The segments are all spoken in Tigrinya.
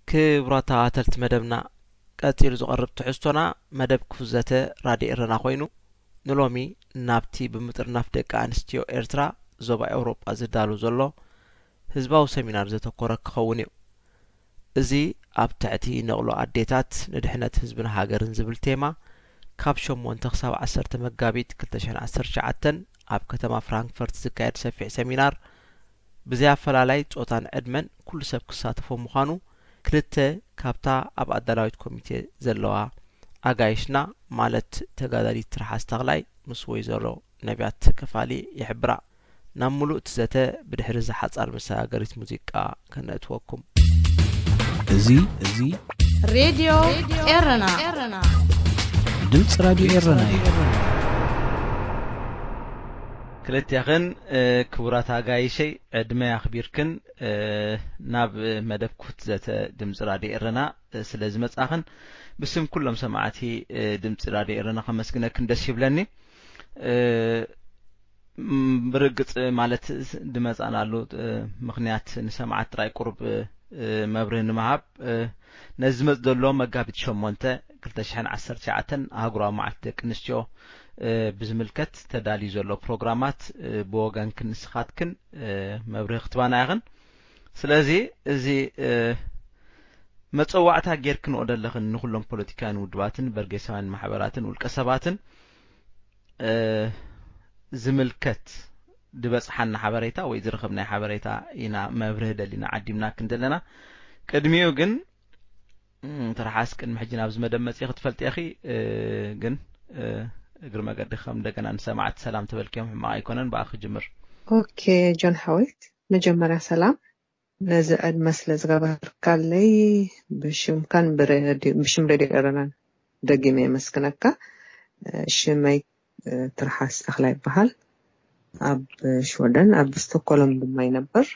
ክቡራት ተኸታተልቲ መደብና፣ ቀጺሉ ዝቐርብ ትሕዝቶና መደብ ክፉት ዘተ ራድዮ ኤረና ኮይኑ፣ ንሎሚ ናብቲ ብምጥርናፍ ደቂ ኣንስትዮ ኤርትራ ዞባ ኤውሮጳ ዝዳሎ ዘሎ ህዝባዊ ሰሚናር ዘተኮረ ክኸውን እዩ። እዚ ኣብ ትሕቲ ነቕሎ ኣዴታት ንድሕነት ህዝብን ሃገርን ዝብል ቴማ፣ ካብ ሸሞንተ ክሳብ ዓሰርተ መጋቢት ክልተ ሽሕን ዓሰርተ ትሽዓተን ኣብ ከተማ ፍራንክፈርት ዝካየድ ሰፊሕ ሰሚናር፣ ብዘይ ኣፈላላይ ጾታን ዕድመን ኩሉ ሰብ ክሳተፎ ምዃኑ ክልተ ካብታ ኣብ ኣዳላዊት ኮሚቴ ዘለዋ ኣጋይሽና፣ ማለት ተጋዳሊት ትርሓስ ተኽላይ ምስ ወይዘሮ ነቢያት ከፋሊ ይሕብራ። ናብ ምሉእ እቲ ዘተ ብድሕሪ እዛ ሓጻር መሰጋገሪት ሙዚቃ ከነእትወኩም። እዚ፣ እዚ ሬድዮ ኤረና። ድምፂ ራድዮ ኤረና እዩ። ክልቴኽን፣ እ፣ ክቡራት ኣጋይሸይ፣ ዕድመ ኣኽቢርክን፣ እ፣ ናብ መደብ ክፉት ዘተ ድምፂ ራድዮ ኤረና፣ እ፣ ስለ ዝመጻኽን፣ ብስም ኩሎም ሰማዕቲ፣ እ፣ ድምፂ ራድዮ ኤረና ከመስግነክን ደስ ይብለኒ። እ፣ ም፣ ብርግጽ ማለት ድመጻናሉ፣ እ፣ ምኽንያት ንሰማዕቲ ጥራይ ቁሩብ፣ እ፣ መብርሂ ንምሃብ፣ እ፣ ነዚ ዝመጽእ ዘሎ መጋቢት ሸሞንተ ክልተ ሽሕን ዓሰርተ ትሽዓተን ኣህጉራዊ መዓልቲ ደቂ ኣንስትዮ፣ እ፣ ብዝምልከት ተዳልዩ ዘሎ ፕሮግራማት፣ እ፣ ብወገንክን ንስኻትክን፣ እ፣ መብርሂ ክትባና ኢኽን። ስለዚ እዚ፣ እ፣ መጸዋዕታ ጌርክንኦ ዘለኽን ንኹሎም ፖለቲካውያን ውድባትን በርጌሳውያን ማሕበራትን ውልቀ ሰባትን፣ እ፣ ዝምልከት ዝበጽሓና ሓበሬታ ወይ ዝረኸብናዮ ሓበሬታ ኢና መብርሂ ደሊና ዓዲምናክን ዘለና። ቅድሚኡ ግን፣ እም፣ ትርሓስ ቅድሚ ሕጂ ናብዚ መደብ መጺኺ ክትፈልጢ ኢኺ፣ እ፣ ግን፣ እ፣ እግሪ መገዲ ከም እንደገና ንሰማዕቲ ሰላም ተበልክዮም ሕማቕ ኣይኮነን። ብኣኺ ክጅምር። ኦኬ፣ ጆን ሓወይ፣ መጀመርያ ሰላም። ነዚ ዕድመ ስለ ዝገበርካለይ ብሽምካን ብሬድዮ-፣ ብሽም ሬድዮ ኤረናን ደጊመ የመስግነካ። እ፣ ሽመይ፣ እ፣ ትርሓስ ተኽላይ ይበሃል። ኣብ ሽወደን፣ ኣብ ስቶኮሎም ድማ ይነብር።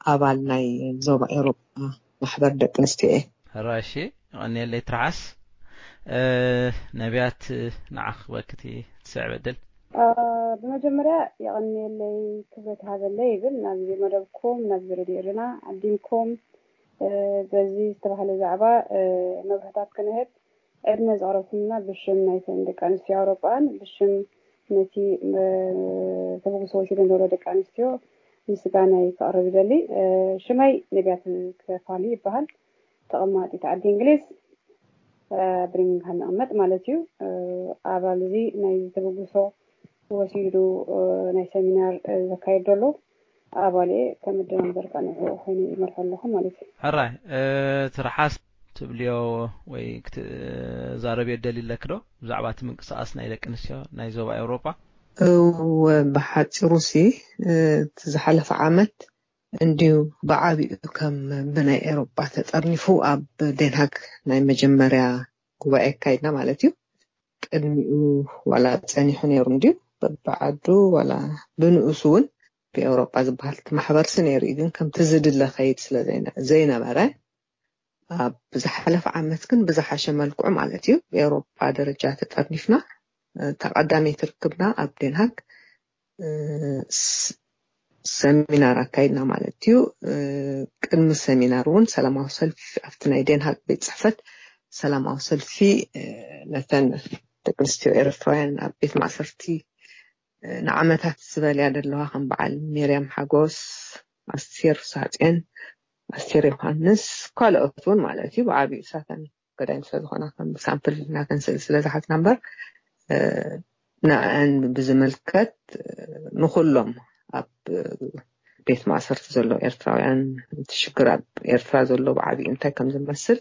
ኣባል ናይ ዞባ ኤውሮጳ ማሕበር ደቂ ኣንስትዮ እየ። ሕራይ፣ እሺ፣ የቐንየለይ ትርሓስ። እ፣ ነቢያት፣ ንዓኺ ክበክቲ ትስዕብ ዕድል። እ፣ ብመጀመርያ የቐንየለይ፣ ክብረት ሃበለይ ይብል፣ ናብዚ መደብኩም፣ ናብዚ ሬድዮ ኤረና ዓዲምኩም፣ እ፣ በዚ ዝተባህለ ዛዕባ፣ እ፣ መብርህታት ክንህብ ዕድመ ዘቕረብኩምና ብሽም ናይተን ደቂ ኣንስትዮ ኣውሮጳን ብሽም ነቲ፣ እ፣ ተበግሶ ወሲደን ዘሎ ደቂ ኣንስትዮ ምስጋናይ ከቕርብ ይደሊ። እ፣ ሽመይ ነቢያት ከፋሊ ይበሃል። ተቐማጢት ዓዲ እንግሊዝ፣ እ፣ ብሪንግሃም ይቕመጥ ማለት እዩ። እ፣ ኣባል እዚ ናይ ተበግሶ ወሲዱ፣ እ፣ ናይ ሰሚናር፣ እ፣ ዘካየድ ዘሎ ኣባል እየ። ከም ኣደናበር ከዓ ንዕኡ ኮይኑ ይመርሖ ኣለኹ ማለት እዩ። ሕራይ፣ እ፣ ትርሓስ ትብልዮ ወይ ክትዛረብዮ ደሊ ኣለኪ ዶ ብዛዕባ እቲ ምንቅስቓስ ናይ ደቂ ኣንስትዮ ናይ ዞባ ኤውሮጳ? እወ፣ ብሓጺሩ ሲ፣ እ፣ እቲ ዝሓለፈ ዓመት እንድዩ ብዓቢኡ ከም ብናይ ኤውሮጳ ተጠርኒፉ ኣብ ደንሃግ ናይ መጀመርያ ጉባኤ ኣካይድና ማለት እዩ። ቅድሚኡ ዋላ ጸኒሑ ነይሩ እንድዩ፣ በብዓዱ ዋላ ብንኡሱ እውን ብኤውሮጳ ዝበሃል እቲ ማሕበርሲ ነይሩ እዩ። ግን ከምቲ ዝድለ ከይድ ስለ ዘይነ-፣ ዘይነበረ፣ ኣብ ዝሓለፈ ዓመት ግን ብዝሓሸ መልክዑ ማለት እዩ፣ ብኤውሮጳ ደረጃ ተጠርኒፍና። እ፣ እታ ቀዳመይቲ ርክብና ኣብ ደንሃግ፣ እ፣ ስ-፣ ሰሚናር ኣካይድና ማለት እዩ። እ፣ ቅድሚ ሰሚናር እውን ሰላማዊ ሰልፊ ኣብቲ ናይ ደንሃግ ቤት ጽሕፈት ሰላማዊ ሰልፊ፣ እ፣ ነተን ደቂ ኣንስትዮ ኤርትራውያን ኣብ ቤት ማእሰርቲ፣ እ፣ ንዓመታት ዝበልያ ዘለዋ ከም በዓል ሜርያም ሓጎስ፣ ኣስቴር ሳጽዮን፣ ኣስቴር ዮሃንስ፣ ካልኦት እውን ማለት እዩ። ብዓቢኡ እሳተን ገዳይም ስለ ዝኾና ከም ሳምፕል ናተን ስእሊ ስለ ዝሓዝና እምበር፣ እ፣ ንዐን ብዝምልከት፣ እ፣ ንኹሎም ኣብ ቤት ማእሰርቲ ዘለዉ ኤርትራውያን፣ እቲ ሽግር ኣብ ኤርትራ ዘሎ ብዓቢኡ እንታይ ከም ዝመስል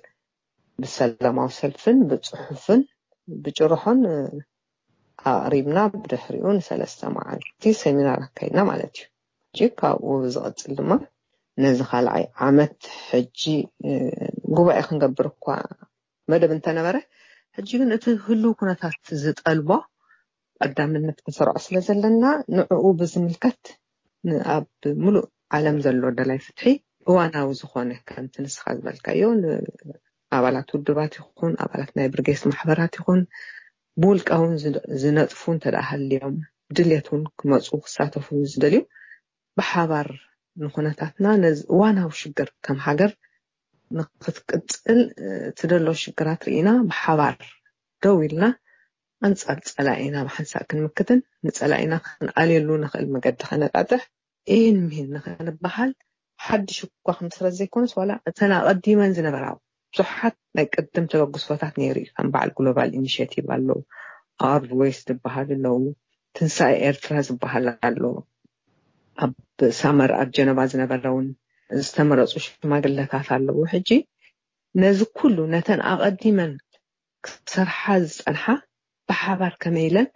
ብሰላማዊ ሰልፍን ብጽሑፍን ብጭርሖን፣ እ፣ ኣቕሪብና፣ ብድሕሪኡ ንሰለስተ መዓልቲ ሰሚናር ኣካይድና ማለት እዩ። ሕጂ ካብኡ ዝቕጽል ድማ ነዚ ካልኣይ ዓመት ሕጂ፣ እ፣ ጉባኤ ክንገብር እኳ መደብ እንተነበረ፣ ሕጂ ግን እቲ ህሉው ኩነታት ዝጠልቦ ቀዳምነት ክንሰርዖ ስለ ዘለና፣ ንዕኡ ብዝምልከት ን-፣ ኣብ ምሉእ ዓለም ዘሎ ደላይ ፍትሒ እዋናዊ ዝኾነ፣ ከምቲ ንስኻ ዝበልካዮ፣ ንኣባላት ውድባት ይኹን፣ ኣባላት ናይ ብርጌስ ማሕበራት ይኹን፣ ብውልቃ እውን ዝነ-፣ ዝነጥፉ እንተ ደኣ ሃልዮም፣ ድልየት እውን ክመጹ ክሳተፉ ዝደልዩ፣ ብሓባር ንኹነታትና ነዚ እዋናዊ ሽግር ከም ሃገር ንክትቅፅል እቲ ደሎ ሽግራት ርኢና ብሓባር ደው ኢልና ኣንፃር ፀላኢና ብሓንሳእ ክንምክትን ንፀላኢና ክንኣልየሉ ንኽእል መገዲ ከነጣጥሕ፣ ይህን ምሂን ንኽንበሃል ሓድሽ እኳ ክምስረት ዘይኮነስ ዋላ እተን ኣቐዲመን ዝነበራ ብዙሓት ናይ ቅድም ተበግሶታት ነይሩ እዩ። ከም በዓል ግሎባል ኢኒሽቲቭ ኣሎ፣ ኣርድ ዌይስ ዝበሃል ኣለዉ፣ ትንሳኤ ኤርትራ ዝበሃል ኣሎ፣ ኣብ ሳመር ኣብ ጀነባ ዝነበረ እውን ዝተመረፁ ሽማግለታት ኣለዉ። ሕጂ ነዚ ኩሉ ነተን ኣቐዲመን ክሰርሓ ዝፀንሓ ብሓባር ከመይ ኢለን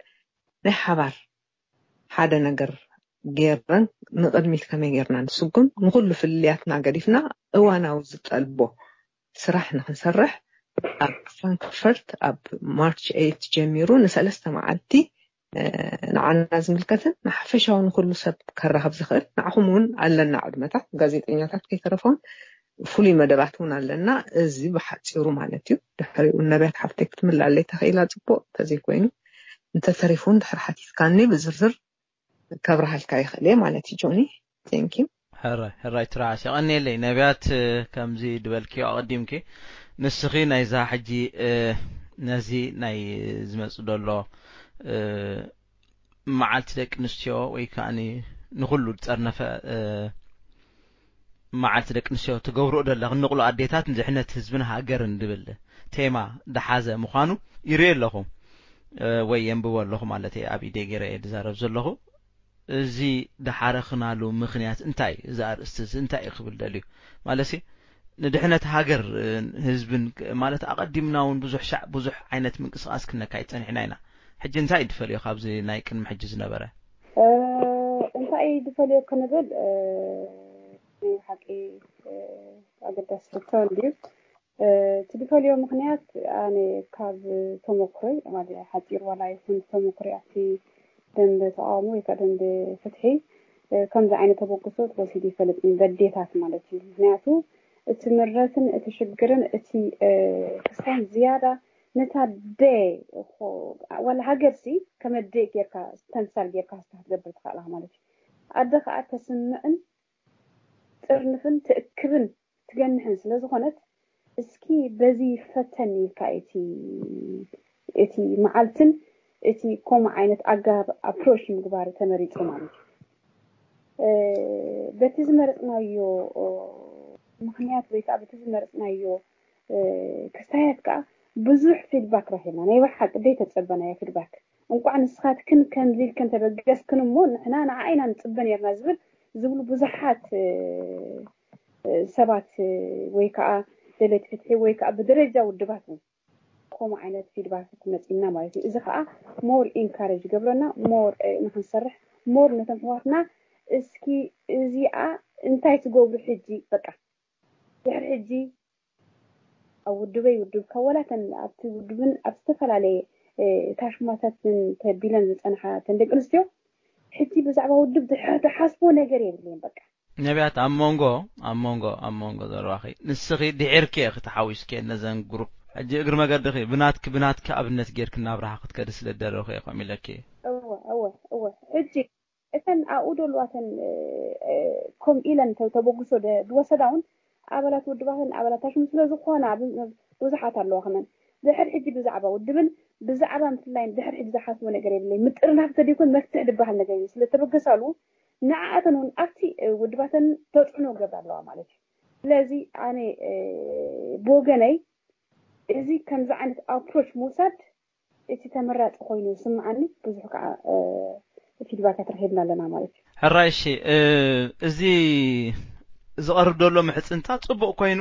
ናይ ሓባር ሓደ ነገር ገይረን ንቕድሚት ከመይ ገይርና ንስጉም ንኩሉ ፍልልያትና ገዲፍና እዋናዊ ዝጠልቦ ስራሕ ንክንሰርሕ ኣብ ፍራንክፈርት ኣብ ማርች ኤይት ጀሚሩ ንሰለስተ መዓልቲ ንዓና ዝምልከትን ንሓፈሻዊ ንኩሉ ሰብ ከራኽብ ዝኽእል ንዓኹም እውን ኣለና ዕድመታት ጋዜጠኛታት ከይተረፈውን ፍሉይ መደባት እውን ኣለና። እዚ ብሓፂሩ ማለት እዩ። ድሕሪኡ ነቢያት ሓፍተይ ክትምላለይ ተኽኢላ ፅቡቕ እንተዘይኮይኑ እንተተሪፉን ድሕሪ ሓቲትካኒ ብዝርዝር ከብርሃልካ ይኽእል እየ ማለት እዩ። ጆኒ፣ ቴንክ ዩ። ሕራይ ሕራይ ትርዓስ የቐንየለይ ነቢያት። ከምዚ ድበልክዮ ኣቐዲምኪ ንስኺ ናይዛ ሕጂ ነዚ ናይ ዝመፅ ዘሎ መዓልቲ ደቂ ኣንስትዮ ወይ ከዓ ንኩሉ ዝፀርነፈ መዓልቲ ደቂ ኣንስትዮ ትገብርኦ ዘለኽን ንቕሎ ኣዴታት ንድሕነት ህዝብን ሃገርን ዝብል ቴማ ዝሓዘ ምዃኑ ይርኢ ኣለኹ ወይ የንብቦ ኣለኹ ማለት እየ። ኣብ ኢደይ ገይረ እየ ዝዛረብ ዘለኹ። እዚ ዝሓረኽናሉ ምኽንያት እንታይ እዩ? እዚ ኣርእስቲ እዚ እንታይ እዩ ክብል ደልዩ ማለት ንድሕነት ሃገር ህዝብን ማለት ኣቐዲምና እውን ብዙሕ ሻዕ ብዙሕ ዓይነት ምንቅስቃስ ክነካይድ ፀኒሕና ኢና። ሕጂ እንታይ እዩ ዝፈልዮ ካብዚ ናይ ቅድሚ ሕጂ ዝነበረ? እንታይ እዩ ዝፈልዮ ክንብል ናይ ሓቂ ኣገዳሲ ሕቶ እንድዩ። እቲ ዝፈልዮ ምኽንያት ኣነ ካብ ተመክሮይ ማለት ሓፂር ዋላ ይኹን ተመክሮይ ኣብቲ ደንበ ተቃውሞ ወይ ከዓ ደንበ ፍትሒ ከምዚ ዓይነት ተበግሶ ተወሲዱ ይፈልጥ እዩ በዴታት ማለት እዩ። ምክንያቱ እቲ ምረትን እቲ ሽግርን እቲ ክስታን ዝያዳ ነታ ደ ዋላ ሃገር ሲ ከመደ ጌርካ ተምሳል ጌርካ ስታ ክትገብር ትኽእላ ማለት እዩ። ኣደ ከዓ ተስምዕን ጥርንፍን ትእክብን ትገንሕን ስለ ዝኾነት እስኪ በዚ ፈተን ኢልካ እቲ እቲ መዓልትን እቲ ከምኡ ዓይነት ኣገባብ ኣፕሮች ምግባር ተመሪፁ ማለት እዩ። በቲ ዝመረፅናዮ ምክንያት ወይ ከዓ በቲ ዝመረፅናዮ ክስታያት ከዓ ብዙሕ ፊድባክ ረኪብና ናይ ብሓቂ ደይ ተፀበናዮ ፊድባክ እንቋዕ ንስኻትክን ከምዚ ኢልክን ተበገስክን እሞ ንሕና ንዓ ኢና ንፅበ ነርና ዝብል ዝብሉ ብዙሓት ሰባት ወይ ከዓ ደለይቲ ፍትሒ ወይ ከዓ ብደረጃ ውድባት እውን ከምኡ ዓይነት ፊድባክ ክመፅና ማለት እዩ። እዚ ከዓ ሞር ኢንካሬጅ ይገብረና ሞር ንክንሰርሕ ሞር ነቶም ሕዋትና እስኪ እዚኣ እንታይ ትገብሩ ሕጂ በቃ ድሕሪ ሕጂ ኣብ ውድበይ ውድብ ከወላተን ኣብቲ ውድብን ኣብ ዝተፈላለየ ታሽማታትን ተቢለን ዝፀንሓ ተን ደቂ ኣንስትዮ ሕጂ ብዛዕባ ውድብ ዝሓስቦ ነገር የብለየን በቃ ነቢያት ኣብ መንጎ ኣብ መንጎ ኣብ መንጎ ዘረባኺ ንስኺ ድዒርኪ ኢኺ ተሓዊስኪ ነዘን ግሩፕ ሕጂ እግሪ መገድኺ ብናትኪ ብናትኪ ኣብነት ጌርኪ ናብራኻ ክትከዲ ስለ ደረኺ ኢኹም ኢለኪ እወ እወ እወ ሕጂ እተን ኣብኡ ደልዋተን ከም ኢለን ተበግሶ ዝወሰዳ እውን ኣባላት ውድባትን ኣባላት ታሽሙ ስለ ዝኾና ብዙሓት ኣለዋ ከመን ድሕር ሕጂ ብዛዕባ ውድብን ብዛዕባ ምፍላይን ድሕር ሕጂ ዝሓስቦ ነገር የብለይ ምጥርናፍ ተደይኮን መፍትሕ ዝበሃል ነገር እዩ ስለተበገሳሉ ንዓኣተን እውን ኣብቲ ውድባተን ተፅዕኖ ገብር ኣለዋ ማለት እዩ ስለዚ ኣነ ብወገነይ እዚ ከምዚ ዓይነት ኣፕሮች ምውሳድ እቲ ተመራፂ ኮይኑ ይስምዓኒ ብዙሕ ከዓ ፊድባካት ረኪብና ኣለና ማለት እዩ ሕራይ እሺ እዚ ዝቐርብ ዘሎ ምሕፅንታ ፅቡቕ ኮይኑ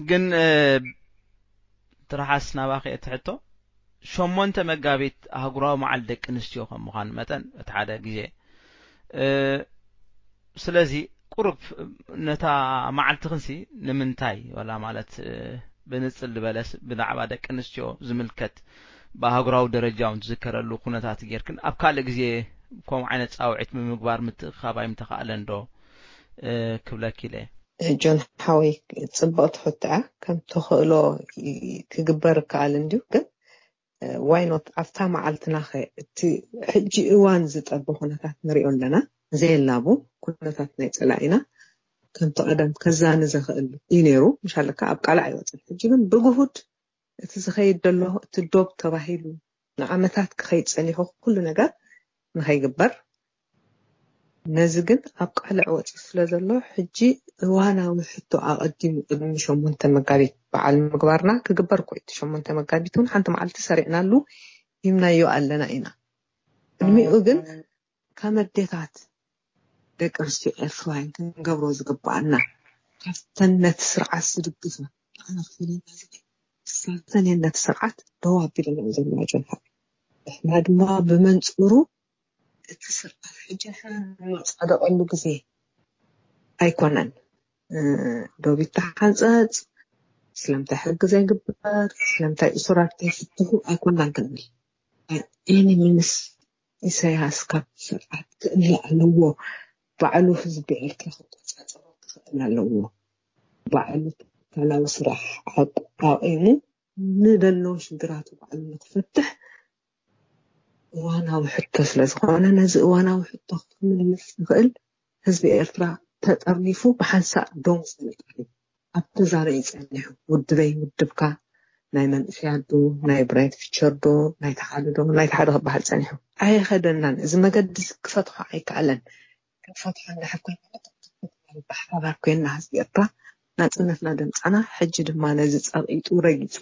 ግን ትርሓስ ናባኺ እቲ ሕቶ ሸሞንተ መጋቢት ኣህጉራዊ መዓል ደቂ ኣንስትዮ ከም ምዃን መጠን እቲ ሓደ ግዜ ስለዚ ቁሩብ ነታ መዓልቲ ክንሲ ንምንታይ ወላ ማለት ብንፅል ዝበለስ ብዛዕባ ደቂ ኣንስትዮ ዝምልከት ብኣህጉራዊ ደረጃ እውን ትዝከረሉ ኩነታት ጌርክን ኣብ ካልእ ግዜ ከምኡ ዓይነት ፃውዒት ብምግባር ምትእኻብ ኣይምተኻእለን ዶ ክብለኪ ኢለ ጆን ሓወይ ፅብቕቲ ሕቶ እያ ከም ተኽእሎ ክግበር ይከኣል እንድዩ ግን ዋይኖት ኣብታ መዓልትና ኸ እቲ ሕጂ እዋን ዝጠበ ኩነታት ንሪኦ ኣለና ዘየላቡ ኩነታት ናይ ፀላኢና ከምቲ ቀደም ከዛኒ ዘኽእል እዩ ነይሩ። ምሻለካ ኣብ ቃልዕ ኣይወፅን። ሕጂ ግን ብግሁድ እቲ ዝኸይድ ዘሎ እቲ ዶብ ተባሂሉ ንዓመታት ክኸይድ ጸኒሑ ኩሉ ነገር ንኸይግበር፣ ነዚ ግን ኣብ ቃልዕ ወፂኡ ስለ ዘሎ ሕጂ እዋናዊ ሕቶ ኣቐዲሙ ቅድሚ ሸሞንተ መጋቢት በዓል ምግባርና ክግበር እኮ እዩ። እቲ ሸሞንተ መጋቢት እውን ሓንቲ መዓልቲ ሰሪዕናሉ ሂምናዮ ኣለና ኢና። ቅድሚኡ ግን ከም ኣዴታት ደቂ ኣንስትዮ ኤርትራውያን ክንገብሮ ዝግባኣና ካብተን ነቲ ስርዓት ዝድግፋ ኣነ ክፍለና ዝኽእል ንሳተን እየን ነቲ ስርዓት ደው ኣቢለንኦ ዘለዋ ጀብሃ። ንሕና ድማ ብመንፅሩ እቲ ስርዓት ሕጂ ንሕና ንመፃደቐሉ ግዜ ኣይኮነን። እ፣ ዶብ ይተሓንፀፅ፣ ስለምንታይ ሕጊ ዘይግበር፣ ስለምንታይ እሱራት ዘይፍትሑ ኣይኮናን ክንብል። ኤኒ ሚንስ ኢሳያስ ካብ ስርዓት ክእለ ኣለዎ። ባዕሉ ህዝቢ ኤርትራ ክቆፃፀሮ ክኽእል ኣለዎ። ባዕሉ ትካላዊ ስራሕ ኣቋቒሙ ንደለዉ ሽግራቱ ባዕሉ ንክፈትሕ እዋናዊ ሕቶ ስለ ዝኾነ፣ ነዚ እዋናዊ ሕቶ ክምልስ ዝኽእል ህዝቢ ኤርትራ ተጠርኒፉ ብሓንሳእ ደው ስለ ዝበለ እዩ። ኣብቲ ዛና እዩ ጸኒሑ። ውድበይ ውድብካ፣ ናይ መንእሰያት ዶ፣ ናይ ብራይት ፊቸር ዶ፣ ናይ ተሓደ ዶ፣ ናይ ተሓደ ክበሃል ጸኒሑ። ኣየኸደናን። እዚ መገዲ እዚ ክፈትሖ ኣይከኣለን። ክንፈትሖ እንድሕር ኮይና፣ ብሓባር ኮይና ህዝቢ ኤርትራ ናጽነትና ደምጻና፣ ሕጂ ድማ ነዚ ጸቒጡ ረጊጹ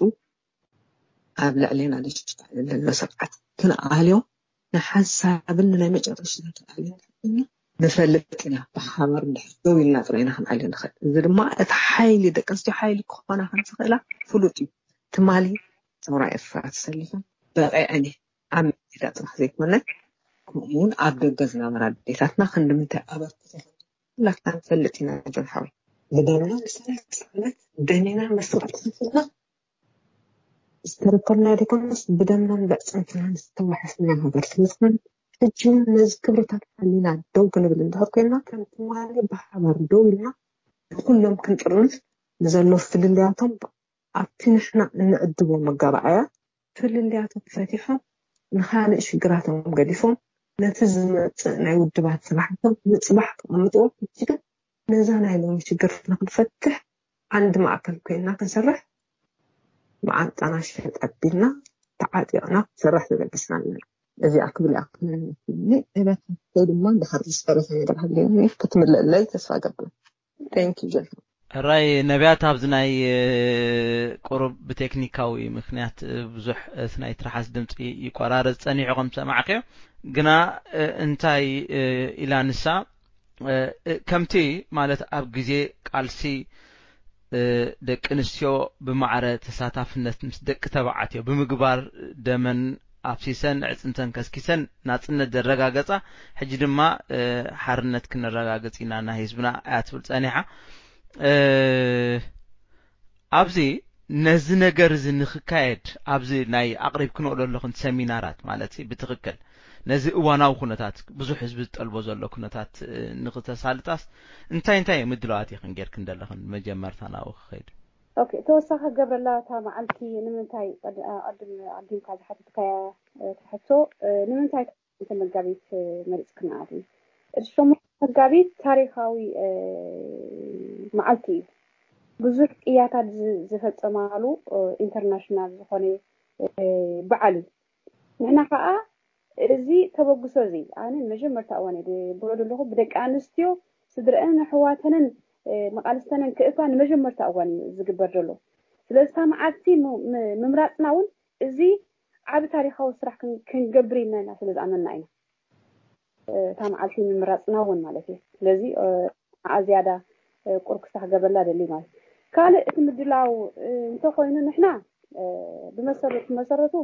ኣብ ልዕሌና ልሽቃ ዘሎ ስርዓት ክንኣልዮ ንሓንሳብን ንናይ መጨረሻ ክንኣልዮ ንፈልጥ ኢና። ብሓባር እንድሕር ደው ኢልና ጥራይ ኢና ክንኣልዮ ንኽእል። እዚ ድማ እቲ ሓይሊ ደቂ ኣንስትዮ ሓይሊ ክኾና ከም ዝኽእላ ፍሉጥ እዩ። ትማሊ ሰውራ ኤርትራ ተሰሊፈን በቒዐን እየ ኣብ ሜዳ ጥራሕ ዘይኮነ ከምኡ እውን ኣብ ደገ ዝነበራ ኣዴታትና ክንዲ ምንታይ ኣበርክቶ ከም ኩላትና ንፈልጥ ኢና ጆን ሓወይ። ብደምና ንሰላሳ ዓመት ደሚና መስዋእቲ ከፊልና ዝተረከብና ዘይኮነስ ብደምናን ብዕፅምትናን ዝተዋሕስና ሃገር ስለ ዝኾነ ሕጂ እውን ነዚ ክብርታት ሓሊና ደው ክንብል እንድሕር ኮይንና ከም ትማሊ ብሓባር ደው ኢልና ንኩሎም ክንጥርንፍ ንዘሎ ፍልልያቶም ኣብቲ ንሕና እንዕድቦ መጋባእያ ፍልልያቶም ፈቲሖም ንኻልእ ሽግራቶም ገዲፎም ነቲ ዝመፅእ ናይ ውድባት ስራሕቶም ንፅባሕ ከቐምጥዎ ሕጂ ግን ነዛ ናይ ሎሚ ሽግር ንክንፈትሕ ዓንዲ ማእከል ኮይንና ክንሰርሕ መዓንጣና ሸጥ ኣቢልና ተዓጢቕና ክንሰርሕ ተበጊስና ኣለና። እዚኣ ክብል እያ ክትምለስኒ እበት ድማ እንድሕር ዝተረፈ ነገር ሃልዩኒ ክትምልእለይ ተስፋ ገብር። Thank you ጀርጆ። ሕራይ ነቢያት፣ ኣብዚ ናይ ቁሩብ ብቴክኒካዊ ምክንያት ብዙሕ እቲ ናይ ትርሓስ ድምፂ ይቆራረፅ ፀኒሑ ከም ሰማዕክዮ። ግና እንታይ ኢላ ንሳ፣ ከምቲ ማለት ኣብ ግዜ ቃልሲ ደቂ ኣንስትዮ ብማዕረ ተሳታፍነት ምስ ደቂ ተባዕትዮ ብምግባር ደመን ኣፍሲሰን ኣዕፅምተን ከስኪሰን ናፅነት ዘረጋገፃ፣ ሕጂ ድማ ሓርነት ክነረጋግፅ ኢና ናይ ህዝብና እያ ትብል ፀኒሓ። ኣብዚ ነዚ ነገር እዚ ንክካየድ ኣብዚ ናይ ኣቕሪብክንኦ ዘለኹን ሰሚናራት ማለት ብትኽክል ነዚ እዋናዊ ኩነታት ብዙሕ ህዝቢ ዝጠልቦ ዘሎ ኩነታት ንክተሳልጣስ እንታይ እንታይ ምድላዋት ኢኽን ጌርክን ዘለኽን መጀመርታ ናብኡ ክኸይድ? ኦኬ፣ ተወሳኺ ክገብረላ እታ መዓልቲ ንምንታይ ቀድ- ኣቐድም ኣቐዲምካ ዝሓተትካያ እቲ ሕቶ ንምንታይ እቲ መጋቢት መሪፅክና ኣቲ እቲ ሸሞንተ መጋቢት ታሪኻዊ መዓልቲ እዩ። ብዙሕ ቅያታት ዝፈፀማሉ ኢንተርናሽናል ዝኾነ በዓል እዩ። ንሕና ከዓ እዚ ተበግሶ እዚ ኣነ መጀመርታ እዋን እየ ዝብሎ ዘለኹ ብደቂ ኣንስትዮ ስድረአንን ኣሕዋተንን መቃልስተንን ክእካ ንመጀመርታ እዋን እዩ ዝግበር ዘሎ። ስለዚ እታ መዓልቲ ምምራፅና እውን እዚ ዓብ ታሪኻዊ ስራሕ ክንገብር ኢልና ኢና ስለ ዝኣመንና ኢና እታ መዓልቲ ምምራፅና እውን ማለት እዩ። ስለዚ ንዓ ዝያዳ ቁርብ ክሳዕ ክገብረላ ደሊ ማለት ካልእ እቲ ምድላው እንተኮይኑ ንሕና ብመሰረቱ መሰረቱ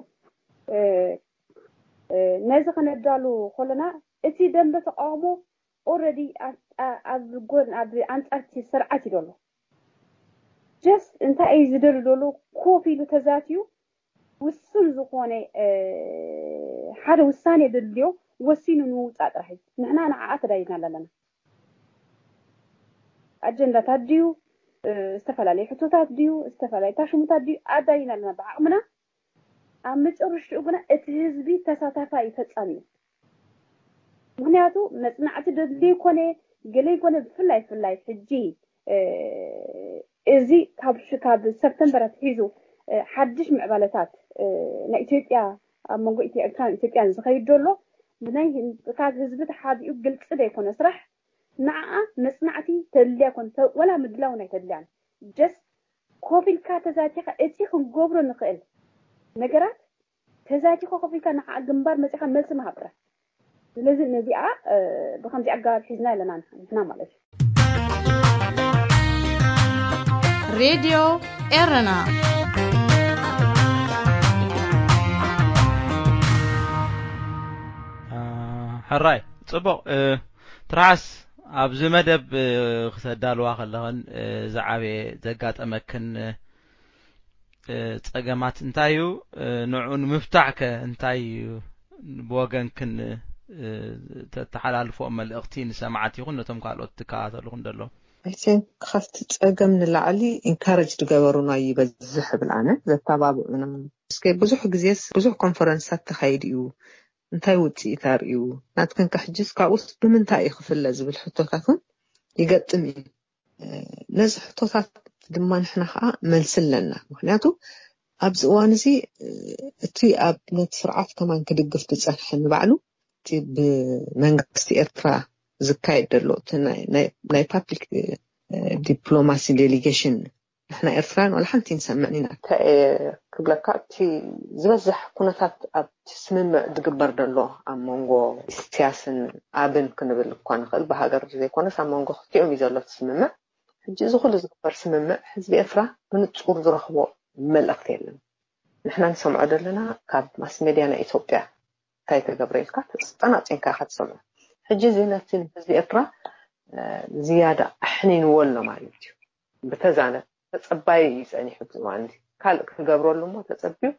ነዚ ከነዳሉ ከለና እቲ ደንበ ተቃውሞ ኦረዲ ኣብ ጎን ኣብ ኣንፃርቲ ስርዓት እዩ ዘሎ። ጀስት እንታይ እዩ ዝደሊ ዘሎ ኮፍ ኢሉ ተዛትዩ ውሱን ዝኾነ ሓደ ውሳኔ ደልዮ ወሲኑ ንምውፃእ ጥራሕ እዩ። ንሕና ንዓኣ ተዳይና ኣለና። ኣጀንዳታት ድዩ ዝተፈላለዩ ሕቶታት ድዩ ዝተፈላለዩ ታሽሙታት ድዩ ኣዳይና ኣለና ብዓቕምና። ኣብ መጨረሽኡ ግና እቲ ህዝቢ ተሳታፋይ ፈፃሚ እዩ። ምክንያቱ መፅናዕቲ ደድልዩ ኮነ ገለ ይኮነ ብፍላይ ብፍላይ ሕጂ እዚ ካብ ካብ ሰፕተምበር ኣትሒዙ ሓድሽ ምዕባለታት ናይ ኢትዮጵያ ኣብ መንጎ ኤርትራን ኢትዮጵያን ዝኸይድ ዘሎ ብናይ ካብ ህዝቢ ተሓቢኡ ግልፂ ዘይኮነ ስራሕ ንዓኣ መፅናዕቲ ተድልያ ኮን ወላ ምድላው ናይ ተድልያን just ኮፍ ኢልካ ተዛቲኻ እቲ ክንገብሮ ንኽእል ነገራት ተዛቲኻ ኮፍ ኢልካ ንዓ ግንባር መፂኻ መልሲ ምሃብ ጥራሕ። ስለዚ ነዚኣ ብከምዚ ኣገባብ ሒዝና ኣለና ንሕና ማለት እዩ። ሬድዮ ኤረና ሕራይ ጽቡቕ። ትርዓስ፣ ኣብዚ መደብ ክተዳልዋ ከለኽን ዝዓበየ ዘጋጠመክን ጸገማት እንታይ እዩ? ንዑ ንምፍታሕ ከ እንታይ እዩ ብወገንክን ተተሓላልፎ መልእኽቲ ንሰማዕት ይኹን ነቶም ካልኦት ትከታተሉኹን ዘለዉ? I think ካብቲ ጸገም ንላዕሊ ኢንካረጅ ዝገበሩና ይበዝሕ እብል ኣነ፣ ዘተባብዑና። እስከ ብዙሕ ግዜስ ብዙሕ ኮንፈረንሳት ተኻይዱ እዩ፣ እንታይ ውፅኢት ኣርእዩ ናትክን ከሕጅስ ካብኡስ ብምንታይ እዩ ክፍለ ዝብል ሕቶታት እውን ይገጥም እዩ። ነዚ ሕቶታት ድማ ንሕና ከዓ መልሲ ኣለና። ምክንያቱ ኣብዚ እዋን እዚ እቲ ኣብ ነቲ ስርዓት ከማን ክድግፍ ዝፀንሐ ንባዕሉ እቲ ብመንግስቲ ኤርትራ ዝካየድ ዘሎ እቲ ናይ ፓብሊክ ዲፕሎማሲ ዴሊጌሽን ንሕና ኤርትራውያን ዋላ ሓንቲ ንሰምዕን ኢና። እንታይ እየ ክብለካ፣ እቲ ዝበዝሕ ኩነታት ኣብቲ ስምምዕ ዝግበር ዘሎ ኣብ መንጎ ኢሳያስን ኣብን ክንብል እኳ ንኽእል፣ ብሃገር ዘይኮነስ ኣብ መንጎ ክልቲኦም እዩ ዘሎ እቲ ስምምዕ። ሕጂ እዚ ኩሉ ዝግበር ስምምዕ ህዝቢ ኤርትራ ብንጹር ዝረኽቦ መልእኽቲ የለን። ንሕና ንሰምዖ ዘለና ካብ ማስ ሜድያ ናይ ኢትዮጵያ እንታይ ተገብረ ኢልካ ተጸናጺንካ ኢኻ ትሰምዖ። ሕጂ እዚ ነቲ ንህዝቢ ኤርትራ ዝያዳ ኣሕኒንዎ ኣሎ ማለት እዩ። ብተዛነ ተጸባይ እዩ ጸኒሑ እቲ እዋን እዚ። ካልእ ክገብረሉ እሞ ተጸብዩ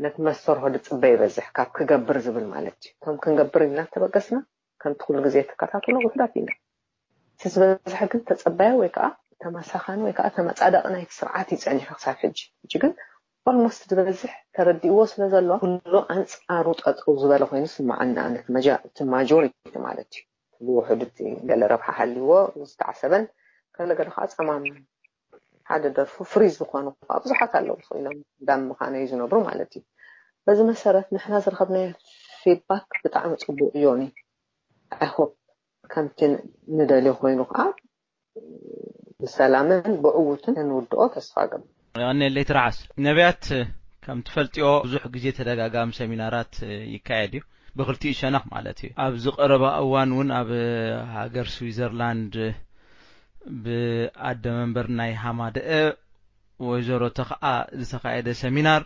ነቲ መሰርሆ ዝጽበ ይበዝሕ ካብ ክገብር ዝብል ማለት እዩ። እቶም ክንገብር ኢልና እንተበገስና ከምቲ ኩሉ ግዜ ትከታተሎ ውሑዳት ኢና። እቲ ዝበዝሐ ግን ተጸባዮ ወይ ከዓ ተመሳኻኒ ወይ ከዓ ተመጻዳቂ ናይቲ ስርዓት እዩ ጸኒሑ ክሳብ ሕጂ። ሕጂ ግን ኦልሞስት ዝበዝሕ ተረዲእዎ ስለ ዘሎ ኩሉ ኣንጻሩ ጠጠው ዝበለ ኮይኑ ስምዓኒ ኣነ እቲ ማጆሪቲ ማለት እዩ። ብውሑድ እቲ ገለ ረብሓ ሃልይዎ ዝተዓሰበን ገለ ገለ ከዓ ጸማም ሓደ ደርፉ ፍሪዝ ዝኾኑ ከዓ ብዙሓት ኣለዉ ኢሎም ዳም ምዃነዩ ዝነብሩ ማለት እዩ። በዚ መሰረት ንሕና ዝረኸብናዮ ፊድባክ ብጣዕሚ ጽቡቕ እዩ ዮኒ። I hope ከምቲ ንደልዮ ኮይኑ ከዓ ብሰላምን ብዕውትን ንውድኦ ተስፋ ገብር። የቐንየለይ ትርዓስ። ነቢያት ከም ትፈልጥዮ ብዙሕ ግዜ ተደጋጋሚ ሰሚናራት ይካየድ እዩ። ብክልቲኡ ሸነኽ ማለት እዩ። ኣብዚ ቀረባ እዋን እውን ኣብ ሃገር ስዊዘርላንድ ብኣደ መንበር ናይ ሃማደአ ወይዘሮ ተኽኣ ዝተኻየደ ሰሚናር